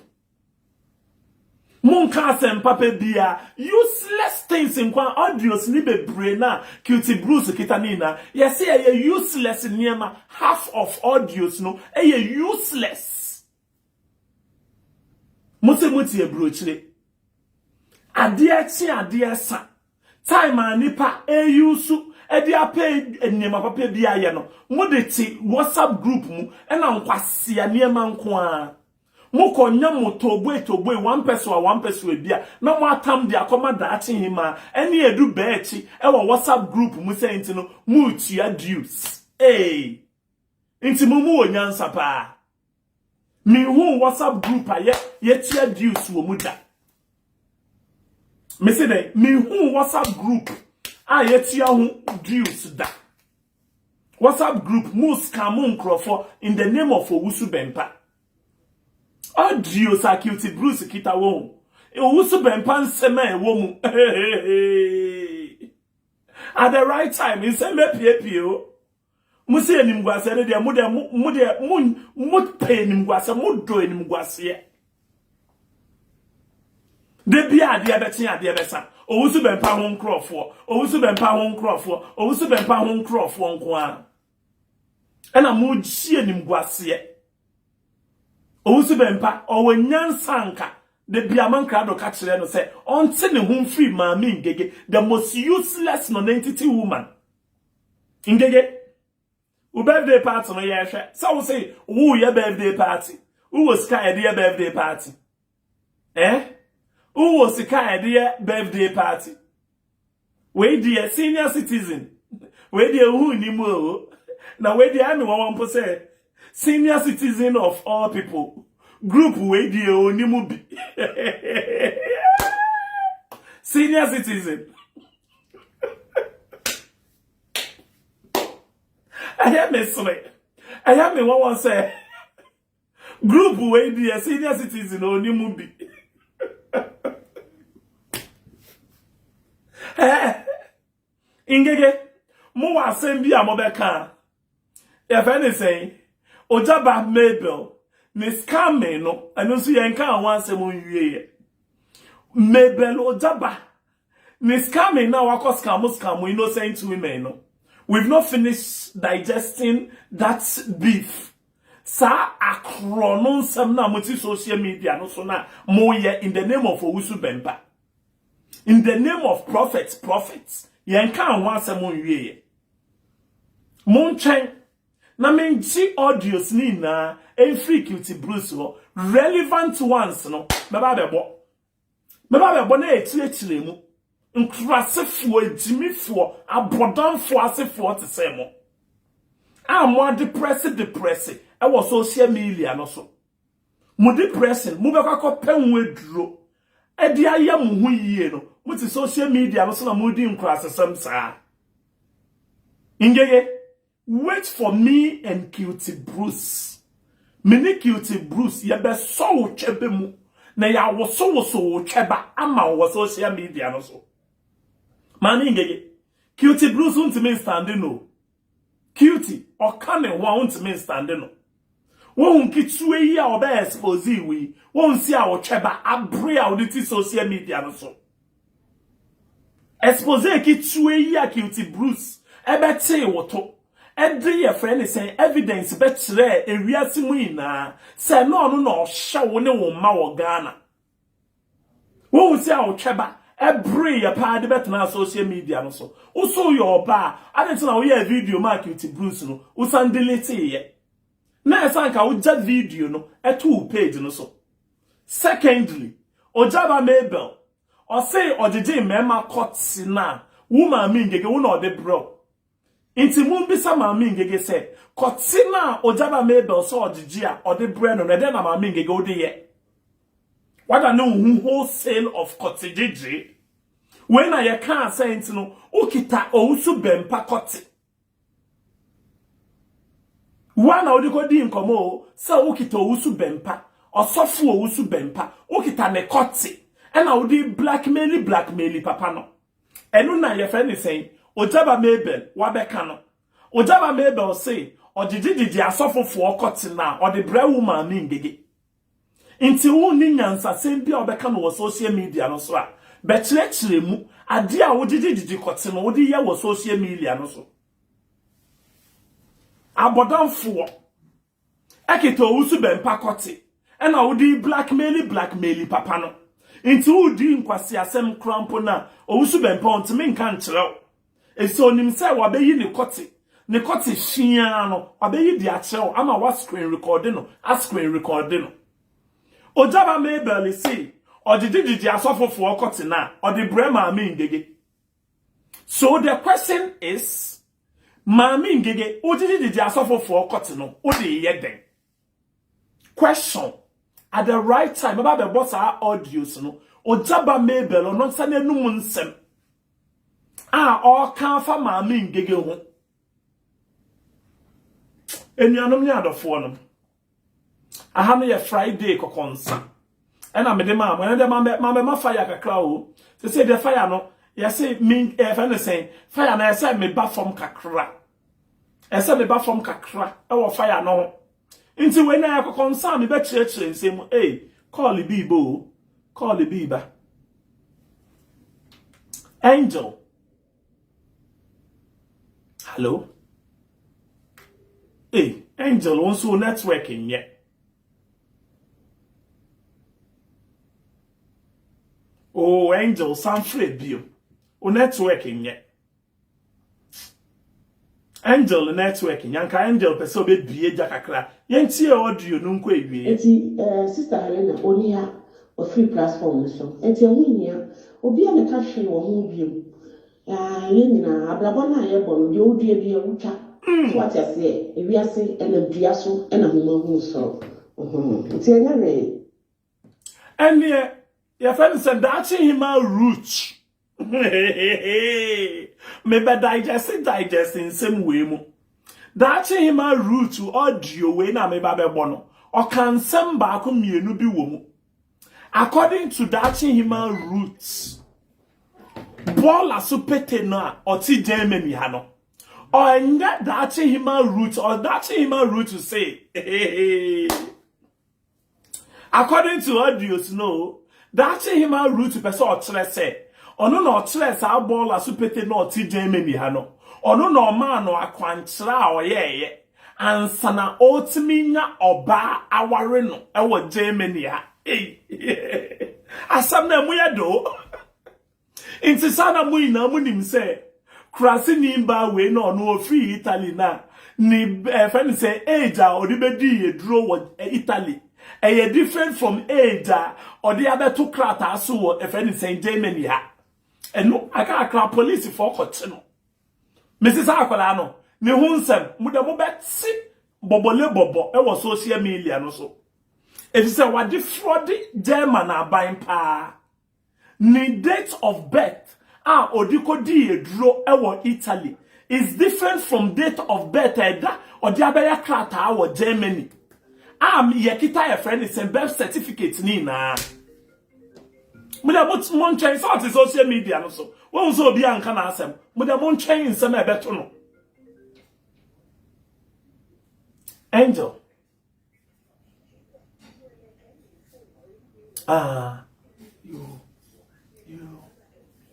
Monka asɛm papa bia. Useless things nkwa audios ni bebree na Cutie Bruce kita ne nyinaa. Yɛsɛ ɛyɛ useless nneɛma. Half of audios no ɛyɛ useless. Mo sɛ mo tie burokyire. Adeɛ kye adeɛ sa. Time a nipa eyusu ɛde apɛ nneɛma papa bi ayɛ no. Mo de te WhatsApp group mu ɛna nkwasia nneɛma nko ara. Mo kɔ nya mo toboe toboe one person a one person bi a na mo atam de akɔma daakye hima ɛne edu bɛɛkyi ɛwɔ WhatsApp group mu sɛ nti no mo tua dues. Ee. Nti mo mu wɔ nyansa paa. Minhu WhatsApp group a yɛ yɛtua dues wɔ mu da. Mese dɛ minhu WhatsApp group a yɛtua ho dues da. WhatsApp group mu scam nkurɔfoɔ in the name of Owusu Bɛmpa. Audio sa Cutie Bruce kita wɔn. Owusu Bɛmpa nsɛm a ɛwɔ mu. At the right time, nsɛm bɛpiepie o. Mo sɛ animguaseɛ no deɛ mo deɛ mo deɛ mo mo pɛ animguaseɛ mo dɔ animguaseɛ. De bi adeɛ bɛkye adeɛ bɛsa. Owusu Bɛmpa ho nkurɔfoɔ. Owusu Bɛmpa ho nkurɔfoɔ. Owusu Bɛmpa ho nkurɔfoɔ nko ara. Ɛna mo gye animguaseɛ. Owusu Bɛmpa ɔwɔ nyansa nka. De bi amankrado ka kyerɛ no sɛ ɔnte ne ho mfiri maame Ngege, the most useless non-entity woman. Ngege, wo birthday party no yɛhwɛ. Sɛ wo sɛ wo yɛ birthday party. Wo wɔ sika yɛde yɛ birthday party. Eh? Wo wɔ sika yɛde yɛ birthday party. Wei deɛ senior citizen. Wei deɛ hu ni mu o. Na wei deɛ ɛmi wɔn mpo sɛ senior citizen of all people. Group wei deɛ oni mu bi. Senior citizen. Ɛyɛ me sere. Ɛyɛ me wɔn sɛ group wei deɛ senior citizen oni mu bi. Eh, Ngege, mo wɔ asɛm bi a mobɛka. Yɛfɛ ne sɛn? Ogyaba Mabel ne scamming no, ɛno nso yɛnka ho asɛm nwieɛ. Mabel Ogyaba ne scamming na wakɔ scam scam innocent women no. We've not finished digesting that beef. Saa akorɔ no nsɛm na mote social media no so na moyɛ in the name of Owusu Bɛmpa. In the name of prophets, prophets. Yɛnka ho asɛm nwieɛ. Montwɛn na mengye audios ne nyinaa ɛmfiri Cutie Bruce hɔ. Relevant ones no, mɛba abɛbɔ. Mɛba abɛbɔ na yɛkyerɛkyerɛ mu. Nkurasefoɔ, agyimifoɔ, abɔdamfoɔ asefoɔ te sɛ mo. A mo adepress depress ɛwɔ social media no so. Mo depression, mo bɛkɔ akɔpɛ ho aduro. Ɛde ayɛ mo ho yie no, mo te social media no so na mo di nkurasesɛm saa. Ngege, wait for me and Cutie Bruce. Me ne Cutie Bruce yɛbɛsɔ wo twɛbɛ mu na yɛawosowoso wo twɛba ama wo wɔ social media no so. Maame Ngege, Cutie Bruce ntumi nstand no. Cutie, ɔka ne ho a ntumi nstand no. Wohu nketewa yi a ɔbɛ expose yi, wɔn si a wɔtwɛba abere a wɔde ti social media no so. Expose ketewa yi a Cutie Bruce ɛbɛtee wɔ to. Ɛde yɛ frɛ ne sɛn evidence bɛkyerɛ ewiase mu nyinaa sɛ na ɔno na ɔhyɛ wo ne wo mma wɔ Ghana. Wohu si a wɔtwɛba ɛbere yɛ paa de bɛtena social media no so. Woso yɛ ɔbaa ade nti na woyɛ video ma Cutie Bruce no, wosan delete yɛ. Na ɛsan ka wogya video no ɛto wo page no so. Secondly, Ogyaba Mabel, ɔse ɔgyegye mmarima kɔte na wo maame Ngege wo na ɔde brɛ wo. Nti mumbisa maame Ngege sɛ kɔte na Ogyaba Mabel sɛ ɔgyegye a ɔde brɛ no no ɛdɛn na maame Ngege wode yɛ? Wada ne wo ho wholesale of kɔte gyegye. Wei na yɛkaa sɛ nti no wokita Owusu Bɛmpa kɔte. Woa na wode kɔdii nkɔmmɔ o sɛ wokita Owusu Bɛmpa, ɔsɔfo Owusu Bɛmpa, wokita ne kɔte ɛna wode blackmaili blackmaili papa no. Ɛno na yɛfrɛ ne sɛn? Ogyaba Mabel wabɛka no. Ogyaba Mabel se ɔgyegyegyegye asɔfofoɔ kɔte no a ɔde brɛ wo maame Ngege. Nti wonni nyansasɛm bi a wobɛka no wɔ social media no so a, bɛkyerɛkyerɛ mu adeɛ a wogyegyegyegye kɔte no wode yɛ wɔ social media no so. Abɔdamfoɔ ɛkita Owusu Bɛmpa kɔte ɛna wode blackmaili blackmaili papa no. Nti wodi nkwaseasɛm koraa mpo no a, Owusu Bɛmpa ɔntumi nka nkyerɛ wo. Efisɛ onim sɛ wabeyi ne kɔte, ne kɔte hye ara no, wabeyi de akyerɛ wo ama woascreen rekɔɔde no, ascreen rekɔɔde no. Ogyaba Mabel se ɔgyegyegyegye asɔfofoɔ kɔte no a, ɔde brɛ Maame Ngege. So the question is, Maame Ngege, wogyegyegyegye asɔfofoɔ kɔte no, wode yɛ dɛn? Question, At the right time, mɛba abɛbɔ saa audios no, Ogyaba Mabel, ɔno nsa n'anum nsɛm. a ɔreka afa Maame Ngege ho. Anuanom ne adɔfoɔ nom, aha no yɛ Friday kɔkɔnsa ɛna mede maa mo. Ɛna deɛ mabɛma fire kakra o. Sɛ deɛ fire no yɛse min ɛfɛ ne sɛn fire no ɛsɛ meba fam kakra. Ɛsɛ meba fam kakra ɛwɔ fire no ho. Nti wei na yɛ kɔkɔnsa a mebɛkyerɛkyerɛ nsɛm mu. Ei, kɔɔle bi ba o. Kɔɔle bi ba. Angel. Hello? Ei, Angel, wo nso wo network nyɛ. Oh, Angel, san frɛ bio. Wo network nyɛ. Angel network nyanka Angel pɛ sɛ ɔbɛbie gya kakra yɛntie audio no nkɔ awieɛ. Enti eh sister Helena ɔnni ha wafiri platform no so enti ɛho nhia obia mɛka hwee wɔ ho biom ah yɛn nyinaa abrabɔ no a yɛbɔ no deɛ wodua bia wotwa so wate aseɛ ewiase ɛnam dua so ɛna homa hunu soro uhmm nti ɛnyɛ hwee. Ɛnneɛ yɛfrɛ no sɛ daakye hemaa Ruth. Mebɛ digest digest nsɛm wei mu. Daakye hemaa Ruth audio wei na meba bɛbɔ no, ɔka nsɛm baako mmienu bi wɔ mu. According to daakye hemaa Ruth, bɔɔla so pete no a ɔte Germany ha no, ɔnyɛ daakye hemaa Ruth, ɔdaakye hemaa Ruth se, According to audios no, Daakye Hemaa Ruth pɛ sɛ ɔkyerɛ sɛ ɔno na ɔkyerɛɛ saa bɔɔla so pete na ɔte Germany ha no. Ɔno na ɔmaa no akwankyerɛ a ɔyɛeɛ ansa na ɔretumi nya ɔbaa aware no wɔ Germany ha. Ei, asɛm no ɛmu yɛ dɛ o. Nti saa na mo nyinaa mo nim sɛ kuraseni baa wei na ɔno ɔfiri Italy na ne ɛfɛ no sɛ age a ɔde bɛdii aduro wɔ Italy ɛyɛ different from age a ɔde abɛto krataa so wɔ ɛfɛ no sɛ Germany ha. Ɛno akakra polisifoɔ kɔkye no. Mesi saa akwadaa no ne ho nsɛm mo dɛ mobɛte bɔbɔle bɔbɔ ɛwɔ social media no so. Efisɛ wade frɔde German aban paa. Ne date of birth a ɔde kɔdii aduro wɔ Italy is different from date of birth a ɛda ɔde abɛyɛ krataa wɔ Germany a yɛkita yɛfrɛ ne sɛ birth certificate ne nyinaa. Mo deɛ montwɛn sɛ ɔte social media no so wɔn sɛ obi anka n'asɛm mo deɛ montwɛn nsɛm a ɛbɛto no. Angel. Ah, yo, yo,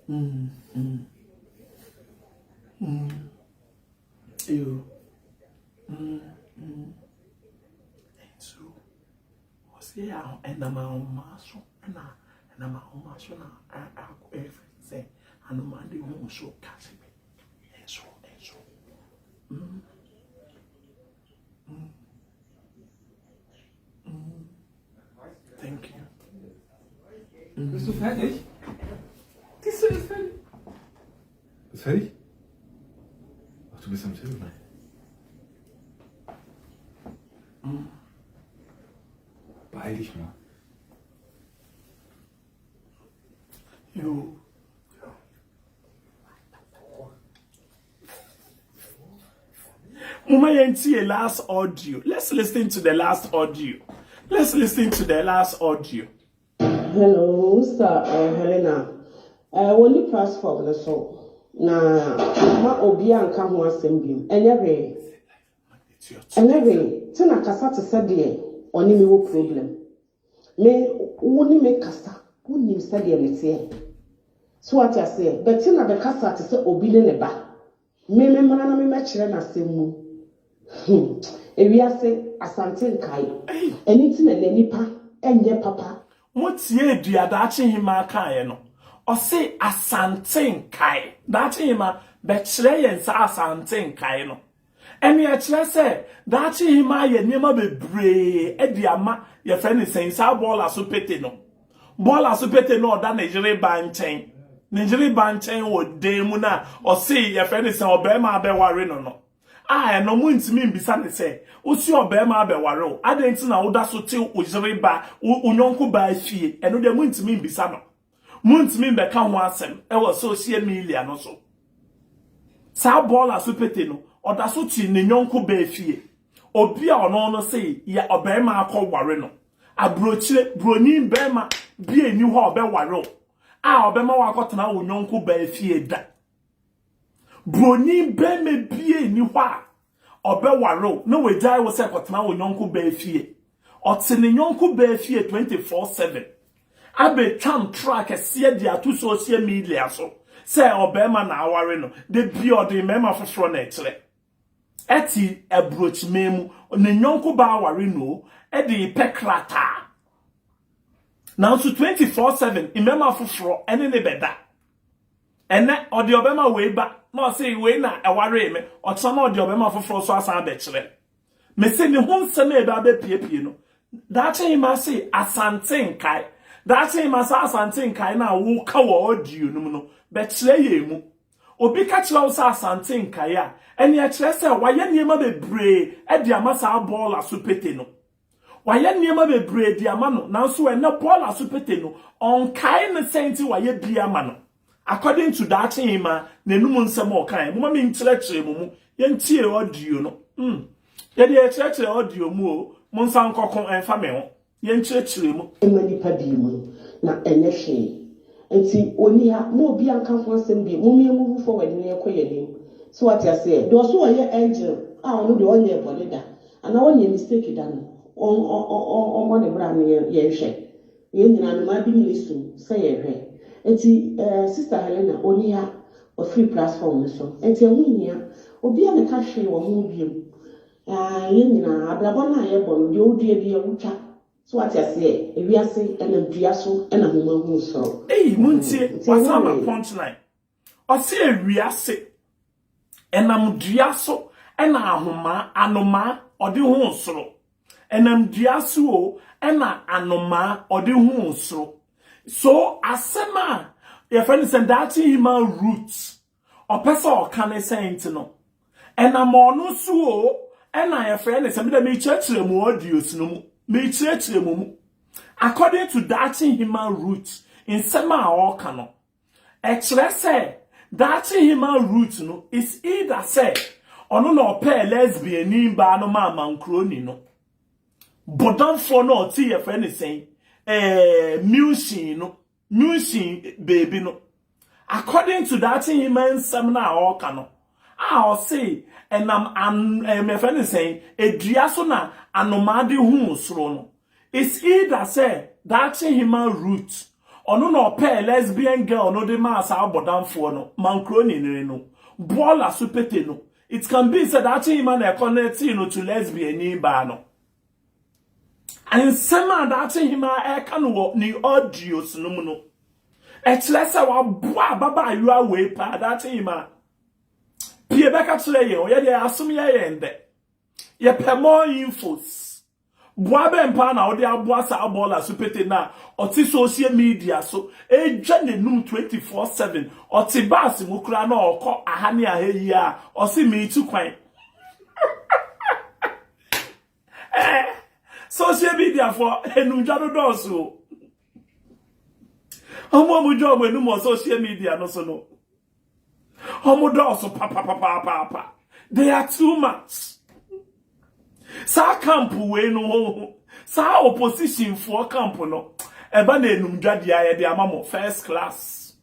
mm, mm, mm, yo, mm, mm. So, wɔsi ɛnam ahoma so ɛna ɛnam ahoma so na akɔ ɛfɛ sɛ anoma de ho so kase bi ɛnso ɛnso mm. Mm. Mm. Thank you. Mm. Bist du fertig? Siehst du, ist fertig. Ist fertig? Ach, du bist am Telefon. Mm. Beeil dich mal. Jo. Momma yɛntie last audio. Let's listen to the last audio. Let's listen to the last audio. Hello, Sir uh, Helena. Uh, wɔnni platform no so na ma obiara nka ho asɛm bio. Ɛnyɛ hwee. Ɛnyɛ hwee. Tena kasa te sɛ deɛ ɔne me wɔ problem. Me, wo ne me kasa, wonim sɛdeɛ meteɛ. So wate aseɛ? But Tina bɛkasa te sɛ obi ne ne ba. Me me mmara na memmɛkyerɛ n'asɛm mu. Hmm. Ewiase, Asante nkae. Ɛno nti na nnɛ nnipa nyɛ papa. Motiee dua Daakye Hemaa kaeɛ no? Ɔse Asante nkae. Daakye Hemaa, bɛkyerɛ yɛn saa Asante nkae no. Ɛnea ɛkyerɛ sɛ daakye hemaa ayɛ nneɛma bebree de ama yɛfrɛ no sɛn saa bɔɔla so pete no. Bɔɔla so pete no ɔda ne yere ba nkyɛn. Ne yere ba nkyɛn wɔ dan mu no a ɔse yɛfrɛ no sɛn ɔbarima abɛware no no. A ɛno montumi mbisa no sɛ wosi ɔbarima abɛware wo adɛn nti na woda so te wo yere ba wo yɔnko baa fie ɛno deɛ montumi mbisa no. Montumi mbɛka ho asɛm wɔ social media no so. Saa bɔɔla so pete no, ɔda so te ne yɔnko baa fie. Obi a ɔno no se yɛ ɔbarima akɔ ware no. Aburokyire, broni barima bi nni hɔ a ɔbɛware wo a ɔbɛma wakɔtena wo yɔnko baa fie da. Broni barima bi nni hɔ a ɔbɛware wo na wagyae wo sɛ kɔtena wo yɔnko baa fie. Ɔte ne yɔnko baa fie 24/7. Abɛtwa ntorɔ akɛseɛ de ato social media so sɛ ɔbarima na aware no. Da bi ɔde mmarima foforɔ na ɛkyerɛ. Ɛte aburokyiman mu, ne yɔnko baa aware no o, ɛde repɛ krataa. Nanso 24/7 mmarima foforɔ ɛne ne bɛda. Ɛnɛ ɔde ɔbɛma wei ba na ɔse wei na ɛwaree me, ɔkyena na ɔde ɔbɛma foforɔ so asan abɛkyerɛ. Mese ne ho nsɛm a ɛbɛ abɛpiepie no, daakye hema se Asante nkae. Daakye hema saa Asante nkae no a woka wɔ audio no mu no, bɛkyerɛ yɛn mu. Obi ka kyerɛ wo sɛ Asante nkae a, ɛne ɛkyerɛ sɛ wayɛ nneɛma bebree de ama saa bɔɔla so pete no. Wayɛ nneɛma bebree de ama no, nanso ɛnnɛ Paul Asopete no, ɔnkae no sɛn nti wayɛ bi ama no. According to Daakye Hemaa, n'anum nsɛm a ɔkae. Momma menkyerɛkyerɛ mo mu. Yɛntie audio no. Mm. Yɛde yɛkyerɛkyerɛ audio mu o. Monsan nkɔko, ɛmfa me ho. Yɛnkyerɛkyerɛ mu. Mma nnipa dii mu no, na ɛnyɛ hwee. Nti ɔnni ha, mma obiara nka ho asɛm bio. Mom yɛn move forward na yɛnkɔ yɛn anim. So wate aseɛ? Deɛ ɔso ɔyɛ angel a ɔno deɛ ɔnyɛɛ bɔne da, Anaa ɔnyɛ mistake da no ɔmmɔ ne bra no yɛnhwɛ. Yɛn nyinaa anomaa bi ne sum sɛ yɛhwɛ. Nti eh, Sister Helena ɔnni ha, wafiri platform no so. Nti ɛho nhia obiara mmɛka hwee wɔ ho biom. Ah, yɛn nyinaa abrabɔ no a yɛbɔ no, deɛ wodua biara wotwa. So wate aseɛ? Ewiase ɛnam dua so ɛna homa hunu soro. Ei montie, Nti ɛnyɛ wasan ama hwee. punchline. Ɔse ewiase ɛnam dua so ɛna ahomaa, anomaa, ɔde huu soro. Ɛnam dua so o ɛna anomaa ɔde huu soro. So asɛm a yɛfrɛ no sɛ daakye human root ɔpɛ sɛ ɔka ne sɛn nti no ɛnam ɔno so o ɛna yɛfrɛ no sɛ medɛ mekyerɛkyerɛ mu audios no mu mekyerɛkyerɛ mu mu according to daakye human root nsɛm a ɔka no Ɛkyerɛ sɛ daakye hemaa Ruth no is either sɛ ɔno na ɔpɛɛ lesbianni baa no maa mankuroni no, bɔdamfoɔ no a ɔte yɛfrɛ no sɛn, ɛɛ München no, München baabi no. According to daakye hemaa nsɛm no a ɔreka no, a ɔse ɛnam an ɛɛ yɛfrɛ no sɛn, edua so na anomaa de huu soro no, It's either sɛ daakye hemaa Ruth, ɔno na ɔpɛɛ lesbian girl no de maa saa ɔbɔdamfoɔ no, mankuroni no no, bɔɔla so pete no. It can be sɛ daakye hemaa na ɛkɔnɛtee no to lesbiani baa no. Nsɛm a daakye hemaa ɛreka no wɔ ne audios no mu no, ɛkyerɛ sɛ waboa ababaayewa wei paa, daakye hemaa. Pie bɛka kyerɛ yɛn o, yɛdeɛ asom yɛ yɛn dɛ. Yɛpɛ more infos. Boa bɛn paa na wode aboa saa bɔɔla so pete no a ɔte social media so redwa n'anum 24/7, ɔte bus mu koraa na ɔkɔ aha ne aha yi a ɔse meretu kwan. Eh, social media foɔ anumdwa no dɔɔso o. Wɔn a wɔdwa wɔn anum wɔ social media no so no, wɔn dɔɔso papapapaapa. They are too much. Saa camp wei no ho, saa opposition foɔ camp no, ɛba na enumdwa deɛ a yɛde ama mo first class.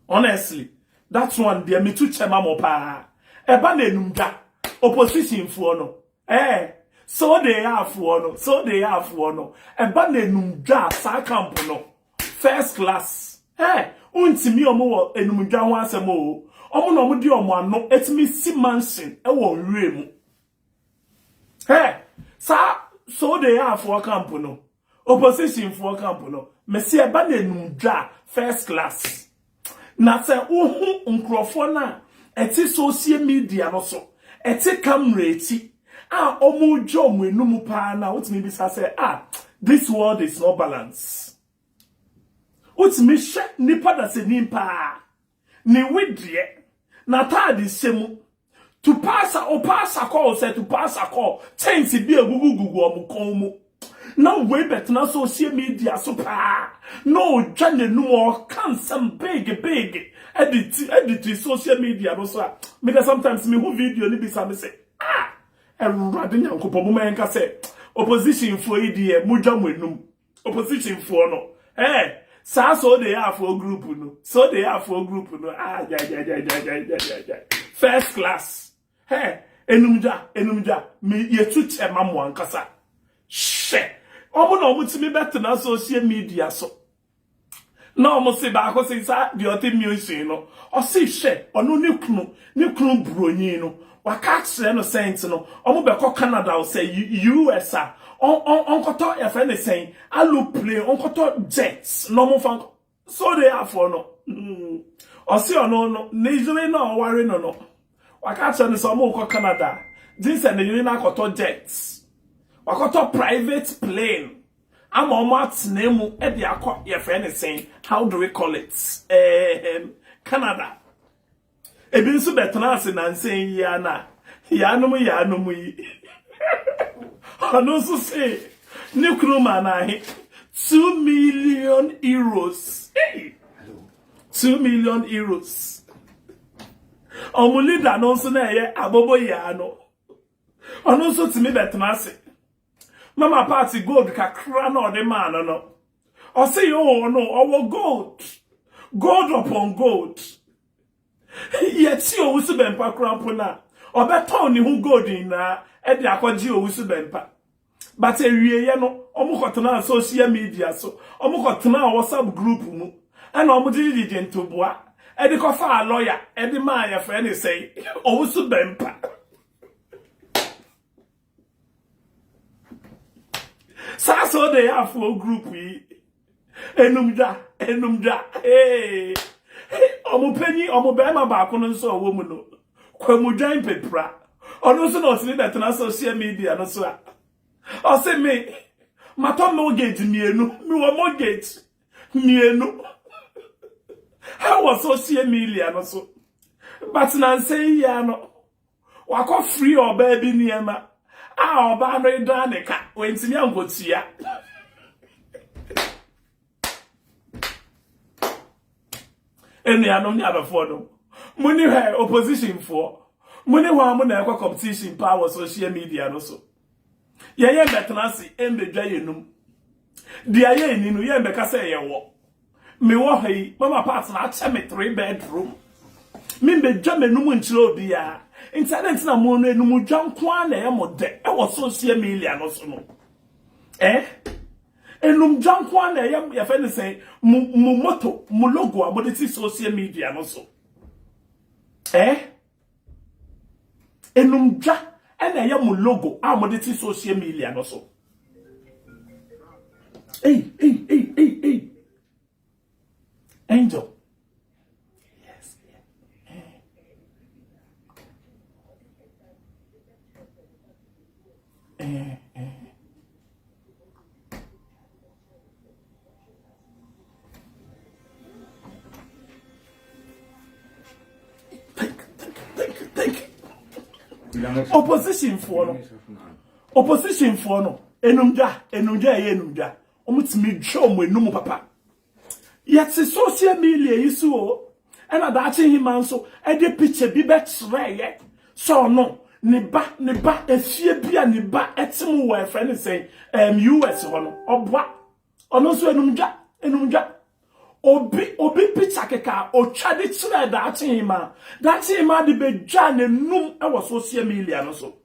Honestly, that one deɛ metu kyɛ ma mo paa. Ɛba na enumdwa opposition foɔ no, eh, so they are foɔ no, so they are foɔ no. Ɛba na enumdwa saa camp no, first class. Eh, untimi ɔmo wɔ enumdwa ho asɛm o. Ɔmo na ɔmo di ɔmo ano etimi si mansion ɛwɔ nwura mu. Hey, saa so they are foɔ camp no, opposition foɔ camp no, mesi ɛba na enumdwa first class. Na sɛ wohu nkurɔfoɔ no a ɛte social media no so, ɛte camera akyi a ɔmo dwa ɔmo enum paa na wotumi bisa sɛ, ah, this world is not balanced. Wotumi hwɛ nipa da sɛ nipa ne wedeɛ n'ataade hyɛ mu to pass o pass akɔ sɛ to pass akɔ chains bi egugugugu ɔmo kɔn mu na wei bɛtena social media so paa na ɔdwa n'anum ɔka nsɛm big big ɛde ti ɛde ti social media no so a meda sometimes me hu video ni bisa me sɛ, ah, Awurade Nyankopɔn, mo mɛnka sɛ opposition foɔ yi deɛ mo dwa mo anum. Opposition foɔ no, saa so de yɛ afoɔ group no, so de yɛ afoɔ group no, ah, gya gya gya gya gya gya gya gya, first class. Enumdwa enumdwa me yɛtu kyɛ ma mo ankasa. Hyɛ ɔmo na ɔmo tumi bɛtena social media so na ɔmo se baako se saa deɛ ɔte music no, ɔse hwɛ, ɔno ne kunu buronyi no waka akyerɛ no sɛn no ɔmo bɛkɔ Canada o sɛ US a ɔnkɔtɔ yɛfrɛ ne sɛn aeroplane, ɔnkɔtɔ jets na ɔmo fa so de afoɔ no. Ɔse ɔno no ne yere na ɔware no waka akyerɛ no sɛ ɔmo kɔ Canada gye sɛ ne yere no akɔtɔ jets, wakɔtɔ private plane ama ɔmo atena mu ɛde akɔ yɛfrɛ ne sɛn, how do we call it, Canada. Ebi nso bɛtena ase nansan yi ana yanom yanom yi, ɔno nso se ne kunu ma n'ahe €2 million, hey! €2 million. Ɔmo leader no nso na ɛyɛ abobo yaa no, ɔno nso tumi bɛtena ase mama party gold kakra na ɔde maa no, ɔse yɛ ɔwɔ no ɔwɔ gold, gold upon gold. Yɛkyi Owusu Bɛmpa kora mpo na ɔbɛtɔn ne ho gold nyinaa ɛde akɔgye Owusu Bɛmpa. But awieɛ no ɔmo kɔtena social media so, ɔmo kɔtena WhatsApp group mu ɛna ɔmo gyegyegye ntoboa ɛde kɔfa lawyer ɛde maa yɛfrɛ ne sɛn Owusu Bɛmpa. Saa sɛ ɔde yɛ afoɔ group yi, enumdwa enumdwa, ee, ɔmo panyin, ɔmo bɛrima baako no nso a ɔwɔ mu no, Kwamudwan Pepra, ɔno nso na ɔtumi bɛtena social media no so a ɔse me matɔ mortgage mmienu, mewɔ mortgage mmienu ɛwɔ social media no so. But nansa yi ya no wakɔ free ɔbaa bi nneɛma a ɔbaa no da ne ka wɔntumi ankɔtua. Enuanom ne abɛfoɔ no, mo ni hwɛ opposition foɔ, mo ne hɔ a mo na ɛkɔ competition paa wɔ social media no so. Yɛyɛ mbɛtena ase mbɛdwa yɛn num deɛ yɛ ni no, yɛn mbɛka sɛ yɛwɔ mewɔ ha yi. Mama Part na akyɛ me three bedroom, me mbɛdwa m'anum nkyerɛ obiara. Nti ade nti na mo no enum dwa nko ara na ɛyɛ mo dɛ ɛwɔ social media no so no? Enum dwa nko ara na ɛyɛ yɛfɛ ne sɛn mo motto, mo logo a mo de ti social media no so. Enum dwa ɛna ɛyɛ mo logo a mo de ti social media no so. Ei ei ei ei ei, Angel, yes. Thank you, thank you, thank you, thank you. Opposition foɔ no, opposition foɔ no, enumdwa enumdwa ɛyɛ enumdwa, wɔn tumi dwa wɔn enum papa. Yɛte social media yi so o, ɛna daakye hima nso ɛde picture bi bɛkyerɛ yɛ sɛ ɔno. Ne ba, ne ba, efie bi a ne ba ɛte mu wɔ ɛfrɛ ne sɛn, US hɔ no, ɔboa. Ɔno nso enumdwa, enumdwa. Obi, obi picture keka a otwa de kyerɛ daakye hema. Daakye hema de bedwa n'enum ɛwɔ social media no so.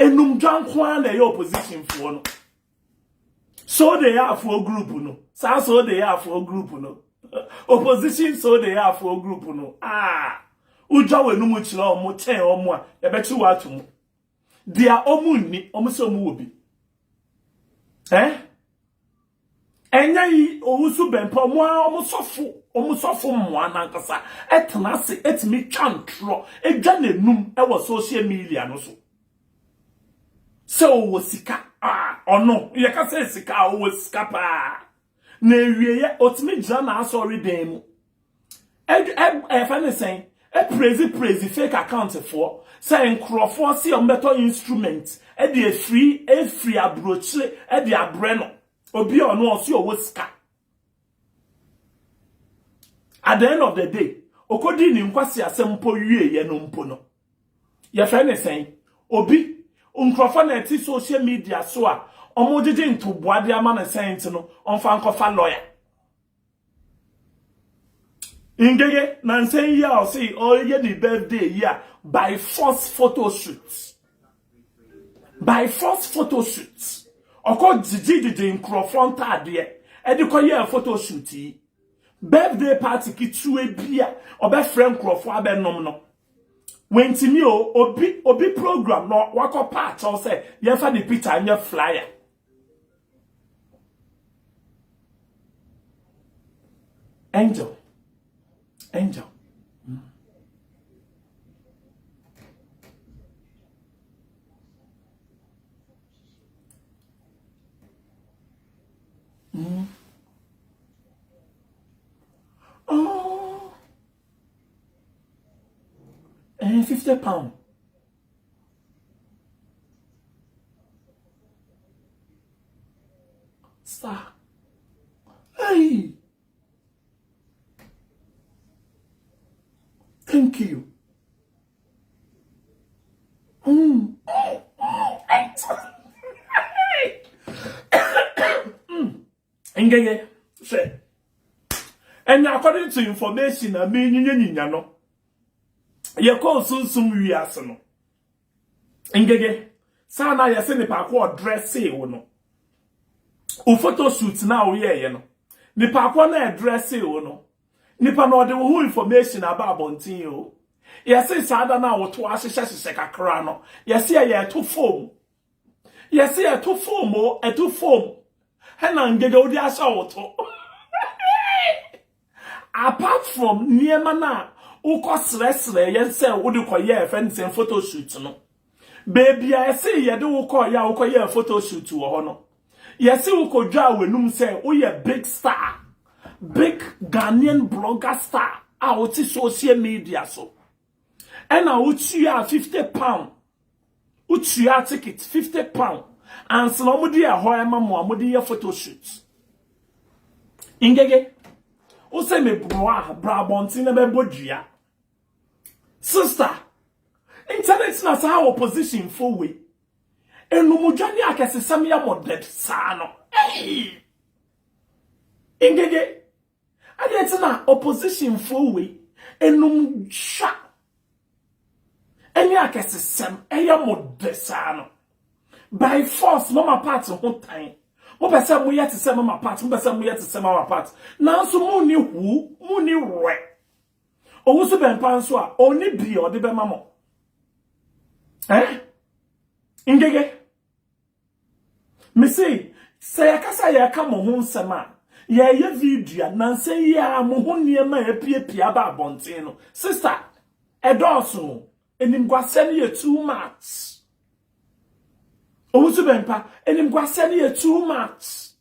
Enumdwa nko ara na ɛyɛ opposition foɔ no. So they are for group no. Saa so they are for group no. Opposition so they are for group no. Ah. Wodwa w'anum kyerɛ ɔmo kyɛn ɔmo a yɛbɛkye wo ato mu. Deɛ ɔmo nni, ɔmo sɛ ɔmo wɔ bi. Eh? Ɛnyɛ yi owusu bɛmpa ɔmo a ɔmo sɔfo, ɔmo sɔfo mmoa nankasa ɛtena ase ɛtumi twa ntorɔ, ɛdwa n'anum ɛwɔ social media no so. Sɛ ɔwɔ sika a ɔno yɛka sɛ sika a ɔwɔ sika paa. Na ewieɛ ɔtumi gyina n'asɔre dan mu. Ɛfɛ ne sɛn ɛpraise praise fake account foɔ sɛ nkurɔfoɔ si ɔmo bɛtɔ instrument ɛde efiri efiri aburokyire ɛde abrɛ no obi a ɔno ɔsi ɔwɔ sika. At the end of the day, okodi ne nkwasi asɛm mpo wie yɛ no mpo no. Yɛfrɛ ne sɛn obi nkurɔfoɔ na ɛte social media so a ɔmo gyegye ntoboa de ama ne sɛn nti no ɔmfa nkɔfa lawyer. Ngege na nsɛn yi a ɔse ɔyɛ ne birthday yi a by force photo shoot. By force photo shoot. Ɔkɔ gyegye gyegye nkurɔfoɔ ntaadeɛ ɛde kɔyɛɛ photo shoot yi. Birthday party ketewa bi a ɔbɛfrɛ nkurɔfoɔ abɛnom no. Wentimi o obi obi program no wakɔ pa akyɛw sɛ yɛmfa ne picture nyɛ flyer. Angel. Angel. Oh. £50. Sir. Hey. Thank you. Ngege, hwɛ. And according to information na me nyinya nyinya no. Ye call sunsum wiase no. Ngege, saa na yɛse nipa ko ɔdresse wo no. O photo shoot na wo yɛ no. Nipa ko na ɛdresse wo no. Nipa na ɔde wo ho information aba abɔnten o. Yɛse saa da na woto ahyehyɛ hyehyɛ kakra no. Yɛse yɛ ɛto foam. Yɛse ɛto foam o, ɛto foam. Ɛna ngege wo de ahyɛ wo to. Apart from nneɛma na wokɔ srɛsrɛ yɛn sɛ wode kɔyɛ ɛfɛ ne sɛ photo shoot no. Baabi a ɛse yɛde wo kɔ yɛ a wokɔyɛ photo shoot wɔ hɔ no. Yɛse wokɔdwa w'anum sɛ woyɛ big star. Big Ghanaian blogger star a wote social media so. Ɛna wotua £50. Wotua ticket £50. Ansa na ɔmo de ɛhɔ ɛma mo a mo de yɛ photo shoot. Ngege, wo sɛ me broa bra abɔnten na bɛbɔ dua. Sister, internet na saa opposition fo we. Enumudwa ne akɛsesɛm yɛ mo dead saa no. Hey! Ngege, adeɛ nti na opposition fo we. Enumdwa ɛne akɛsesɛm ɛyɛ mo de saa no. By force, Mama Pat ho tan. Mo pɛ sɛ moyɛ te sɛ Mama Pat, mo pɛ sɛ moyɛ te sɛ Mama Pat. Nanso mo ni hu, mo ni wɛ. Owu so bɛmpa nso a, oni bi a ɔde bɛma mo. Eh? Ngege. Me se, sɛ yɛkasa yɛka mo ho nsɛm a, yɛyɛ video a, nansa yi a mo ho nneɛma a apiepie aba abɔnten no. Sister, ɛdɔɔso. Enimguasɛ no yɛ too much. Owu so bɛmpa, enimguasɛ no yɛ too much.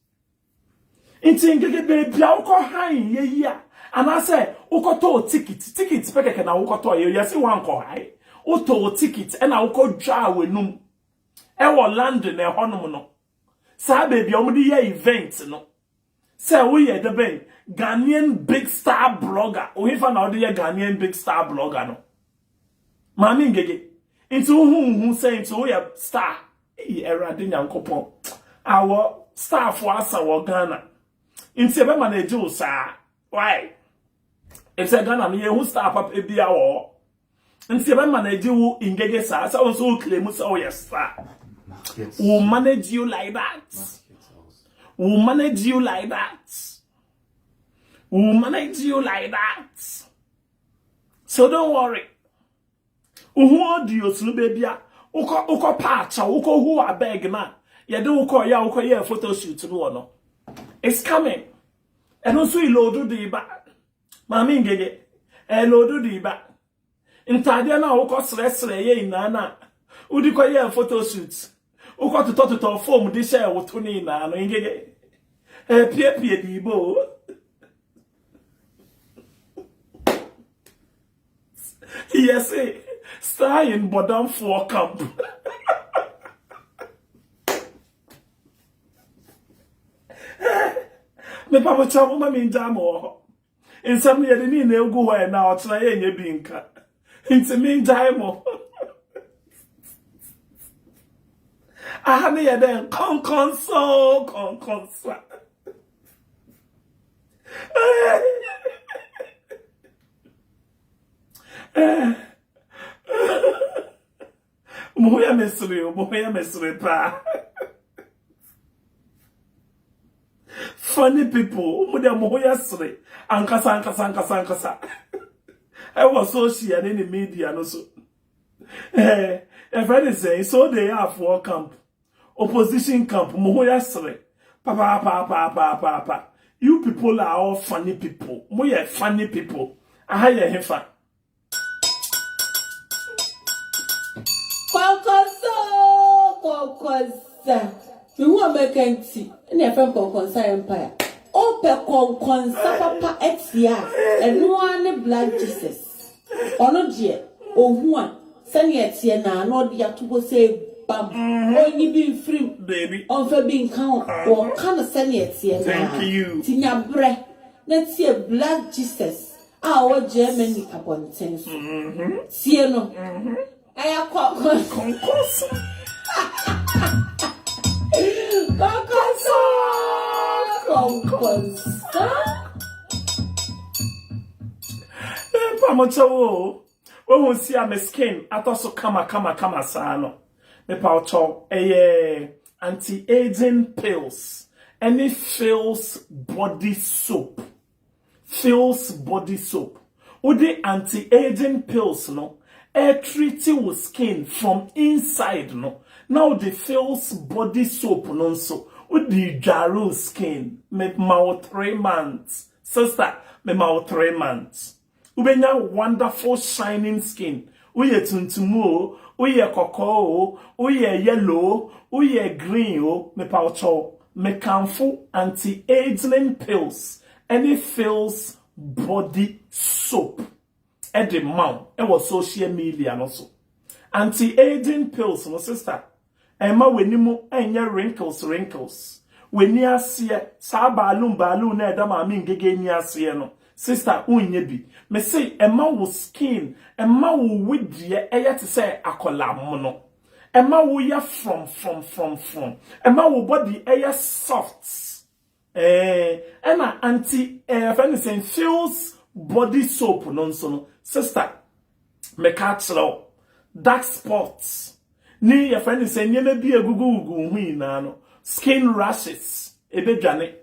Nti ngege beebi a wokɔ han yɛ yi a, anaasɛ wokɔtɔɔ ticket, ticket pɛ kɛkɛ na wokɔtɔɔ yɛ, yɛse wankɔ han. Wotɔɔ ticket ɛna wokɔ dwaa w'anum ɛwɔ London ɛhɔnom no. Saa beebi a wɔde yɛ event no. Sɛ woyɛ de bɛn Ghanaian big star blogger. Ohefa na wɔde yɛ Ghanaian big star blogger no. Maame Ngege, nti wo ho nhu sɛ nti woyɛ star? Eyi Awurade Nyankopɔn. Awɔ starfo asa wɔ Ghana. Nti ɛbɛma no agye wo saa. Why? Efisɛ Ghana no yɛhu star papa bi a wɔ hɔ. Nti ɛbɛma no agye wo Ngege saa sɛ wo nso wo claim sɛ woyɛ star. We'll manage you like that. We'll manage you like that. We'll manage you like that. So don't worry. Wohu audios no baabi a wokɔ wokɔ paakyɛ wokɔ hu abeg na yɛde wokɔ yɛ a wokɔ yɛ photo shoot no wɔ no. It's coming. Ɛno nso ilodu de ba. Maame Ngege. Ɛlodu de ba. Ntaadeɛ no a wokɔ srɛsrɛ yɛ nyinaa na wode kɔ yɛ photo shoot. Wokɔ totɔtotɔ foam de hyɛ wo to ne nyinaa no Ngege. Ɛpiepie de ba o. Yɛse star in bɔdamfoɔ camp. Mepa mo kyɛw mo ma me ngyaa mo wɔ hɔ. Nsɛm no yɛde ne nyinaa egu hɔ ɛ na ɔkyena yɛnyɛ bi nka. Nti me ngyae mo. Aha ne yɛ dɛ nkɔnkɔnsa o kɔnkɔnsa. Mo ho yɛ me sere o, mo ho yɛ me sere paa. Funny people, mo deɛ mo ho yɛ sere ankasa ankasa ankasa ankasa. Ɛwɔ social ne ne media no so. Eh, ɛfɛ ne sɛn, so they are for camp. Opposition camp mo ho yɛ sere papapapapapapa you people are all funny people mo yɛ funny people aha yɛ hefa. Kɔnkɔnsa oo kɔnkɔnsa. Mehu a mɛka nti na yɛfrɛ me kɔnkɔnsa empire. Wopɛ kɔnkɔnsa papa atia a, ɛno ara ne Black Jesus. Ɔno deɛ, ɔhu a, sɛnea ɛteɛ no ara na ɔde ato hɔ sɛ bam. Ɔnyi bi mfiri mu, ɔmfa bi nka ho. Ɔka no sɛnea ɛteɛ no ara. Nti nya berɛ na tie Black Jesus a ɔwɔ Germany abɔnten so. Tie no. Ɛyɛ kɔnkɔnsa. Kɔnkɔnsa. Kɔnkɔnsa. Mepa mo kyɛw o. Wohu si a me skin atɔ so kama kama kama saa no. Mepa wo kyɛw ɛyɛ anti-aging pills ɛne Phil's body soap. Phil's body soap. Wode anti-aging pills no ɛtreat wo skin from inside no. Na wode Phil's body soap no nso wode dware wo skin. Mema wo 3 months. Sister, mema wo 3 months. Wobɛnya wonderful shining skin. Woyɛ tuntum o, woyɛ kɔkɔɔ o, woyɛ yellow o, woyɛ green o, mepa wo kyɛw. Mekamfo anti-aging pills ɛne Phil's body soap ɛde ma wo ɛwɔ social media no so. Anti-aging pills no sister, ɛma w'anim ɛnyɛ wrinkles wrinkles. W'ani aseɛ saa balloon balloon na ɛda maame Ngege ani aseɛ no, sister wonyɛ bi. Me se ɛma wo skin, ɛma wo wedeɛ ɛyɛ te sɛ akɔlaa mono. Ɛma wo yɛ from from from from. Ɛma wo body ɛyɛ soft. Ɛna anti ɛfɛ ne sɛ Phil's body soap no nso no, sister, meka kyerɛ wo, dark spots ne yɛfrɛ ne sɛ nneɛma bi egugugugu wo ho nyinaa no, skin rashes ebedwane,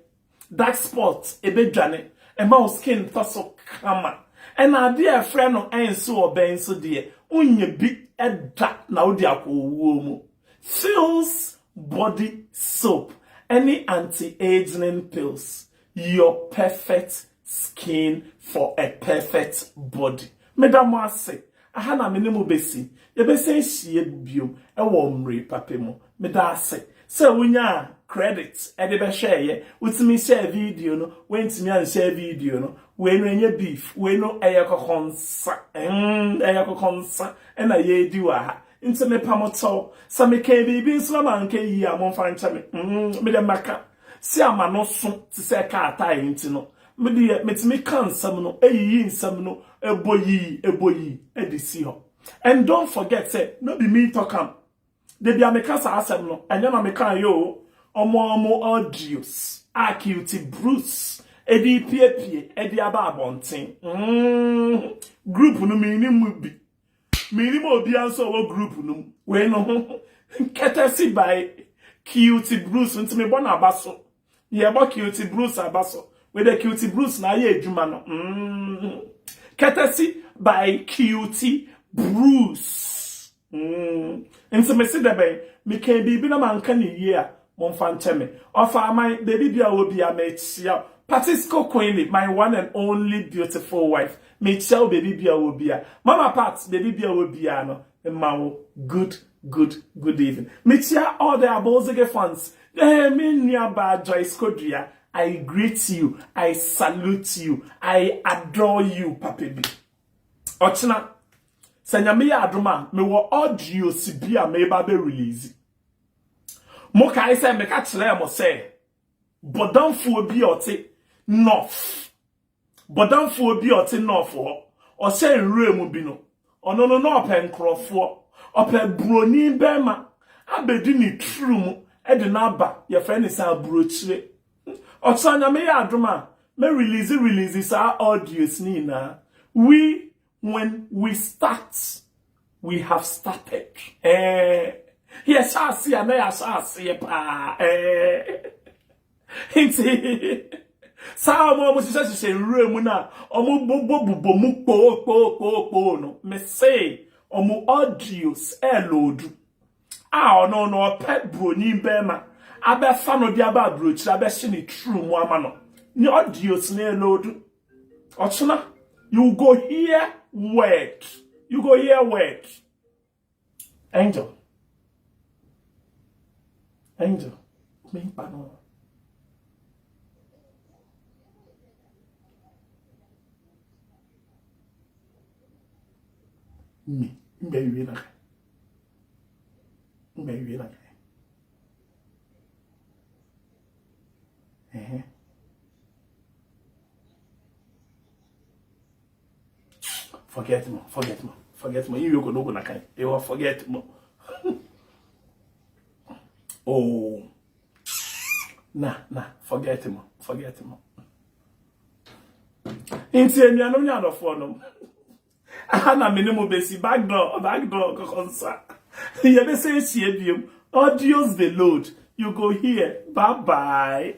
dark spots ebedwane, ɛma wo skin tɔ so kama. Ɛna adeɛ a ɛfrɛ no ɛnso ɔbɛn nso deɛ, wonyɛ bi ɛda na wode akɔ owuo mu. Phil's body soap ɛne anti-aging pills, your perfect skin for a perfect body. Meda mo ase. Aha na me ne mo besi. Yɛbɛsɛ ahyia bio ɛwɔ mmere papa mu. Meda ase. Sɛ wonya credit ɛde bɛhwɛ yɛ, wotumi share video no, wontumi anshare video no. Wei no ɛnyɛ beef, wei no ɛyɛ kɔkɔnsa. Ɛyɛ kɔkɔnsa ɛna yɛredi wɔ ha. Nti mepa mo kyɛw. Sɛ meka biribi nso na manka yie a momfa nkyɛ me. Mede maka. Si ama no so te sɛ kaa tae nti no. Mede metumi ka nsɛm no, eyiyi nsɛm no, ɛbɔ yii, ɛbɔ yii, ɛde si hɔ. And don't forget sɛ no be me talk am. Da bi a meka saa asɛm no, ɛnyɛ na meka yɛ o. Ɔmo ɔmo audios a Cutie Bruce ɛde piepie ɛde aba abɔnten. Group no menim mu bi. Menim obiara nso a ɔwɔ group no mu. Wei no ho courtesy by Cutie Bruce nti mebɔ n'aba so. Yɛbɔ Cutie Bruce aba so. Wei de Cutie Bruce na ayɛ adwuma no. Courtesy by Cutie Bruce. Nti mesi dɛ bɛn meka biribi na manka ne yie a, momfa nkyɛ me. Ɔfa aman baabi bia wɔ bia, mekyia Patisco Queenie, my one and only beautiful wife. Mekyia wo baabi bia wɔ bia. Mama Pat, baabi bia wɔ bia no, ma wo good good good evening. Mekyia all the Abozege fans. Me nua ba Joyce Kodua, I greet you, I salute you, I adore you, Papa bi. Ɔkyena sɛ Nyame yɛ adom a, mewɔ audios bi a meba bɛ release. Mo kae sɛ meka kyerɛ mo sɛ bɔdamfoɔ bi a ɔte north, bɔdamfoɔ bi a ɔte north hɔ, ɔhyɛ nwura mu bi no, ɔno no na ɔpɛ nkurɔfoɔ, ɔpɛ buroni bɛrima abɛdi ne turu mu ɛde n'aba, yɛfrɛ ne sɛ aburokyire. Ɔkyerɛ Nyame yɛ adom a, mɛ release saa audios ne nyinaa. We, when we start, we have started. Yɛhyɛ ase a, na yɛahyɛ aseɛ paa. Nti saa ɔmo a ɔmo hyehyɛ hyehyɛ nwura mu na ɔmo bobɔ bobɔ mu kpoo kpoo kpoo kpoo no, mese ɔmo audios ɛɛload a, ɔno no ɔpɛ broni bɛrima abɛfa no de aba aburokyire abɛhyɛ ne turu mu ama no ne audios na ɛload. Ɔkyena you go hear word, you go hear word. Angel, Angel, mempa no. Mi mbɛwie na mbɛwie na ɛhɛ. Forget mo, forget mo, forget mo. You go no go na kan. You forget mo. Oh. Na, forget mo, forget mo. Nti enuanom ne adɔfoɔ nom. Aha na me ne mo besi back door, back door kɔkɔ nsa. Yɛbɛsɛ ehyia biom. Audios dey load. You go hear. Bye bye.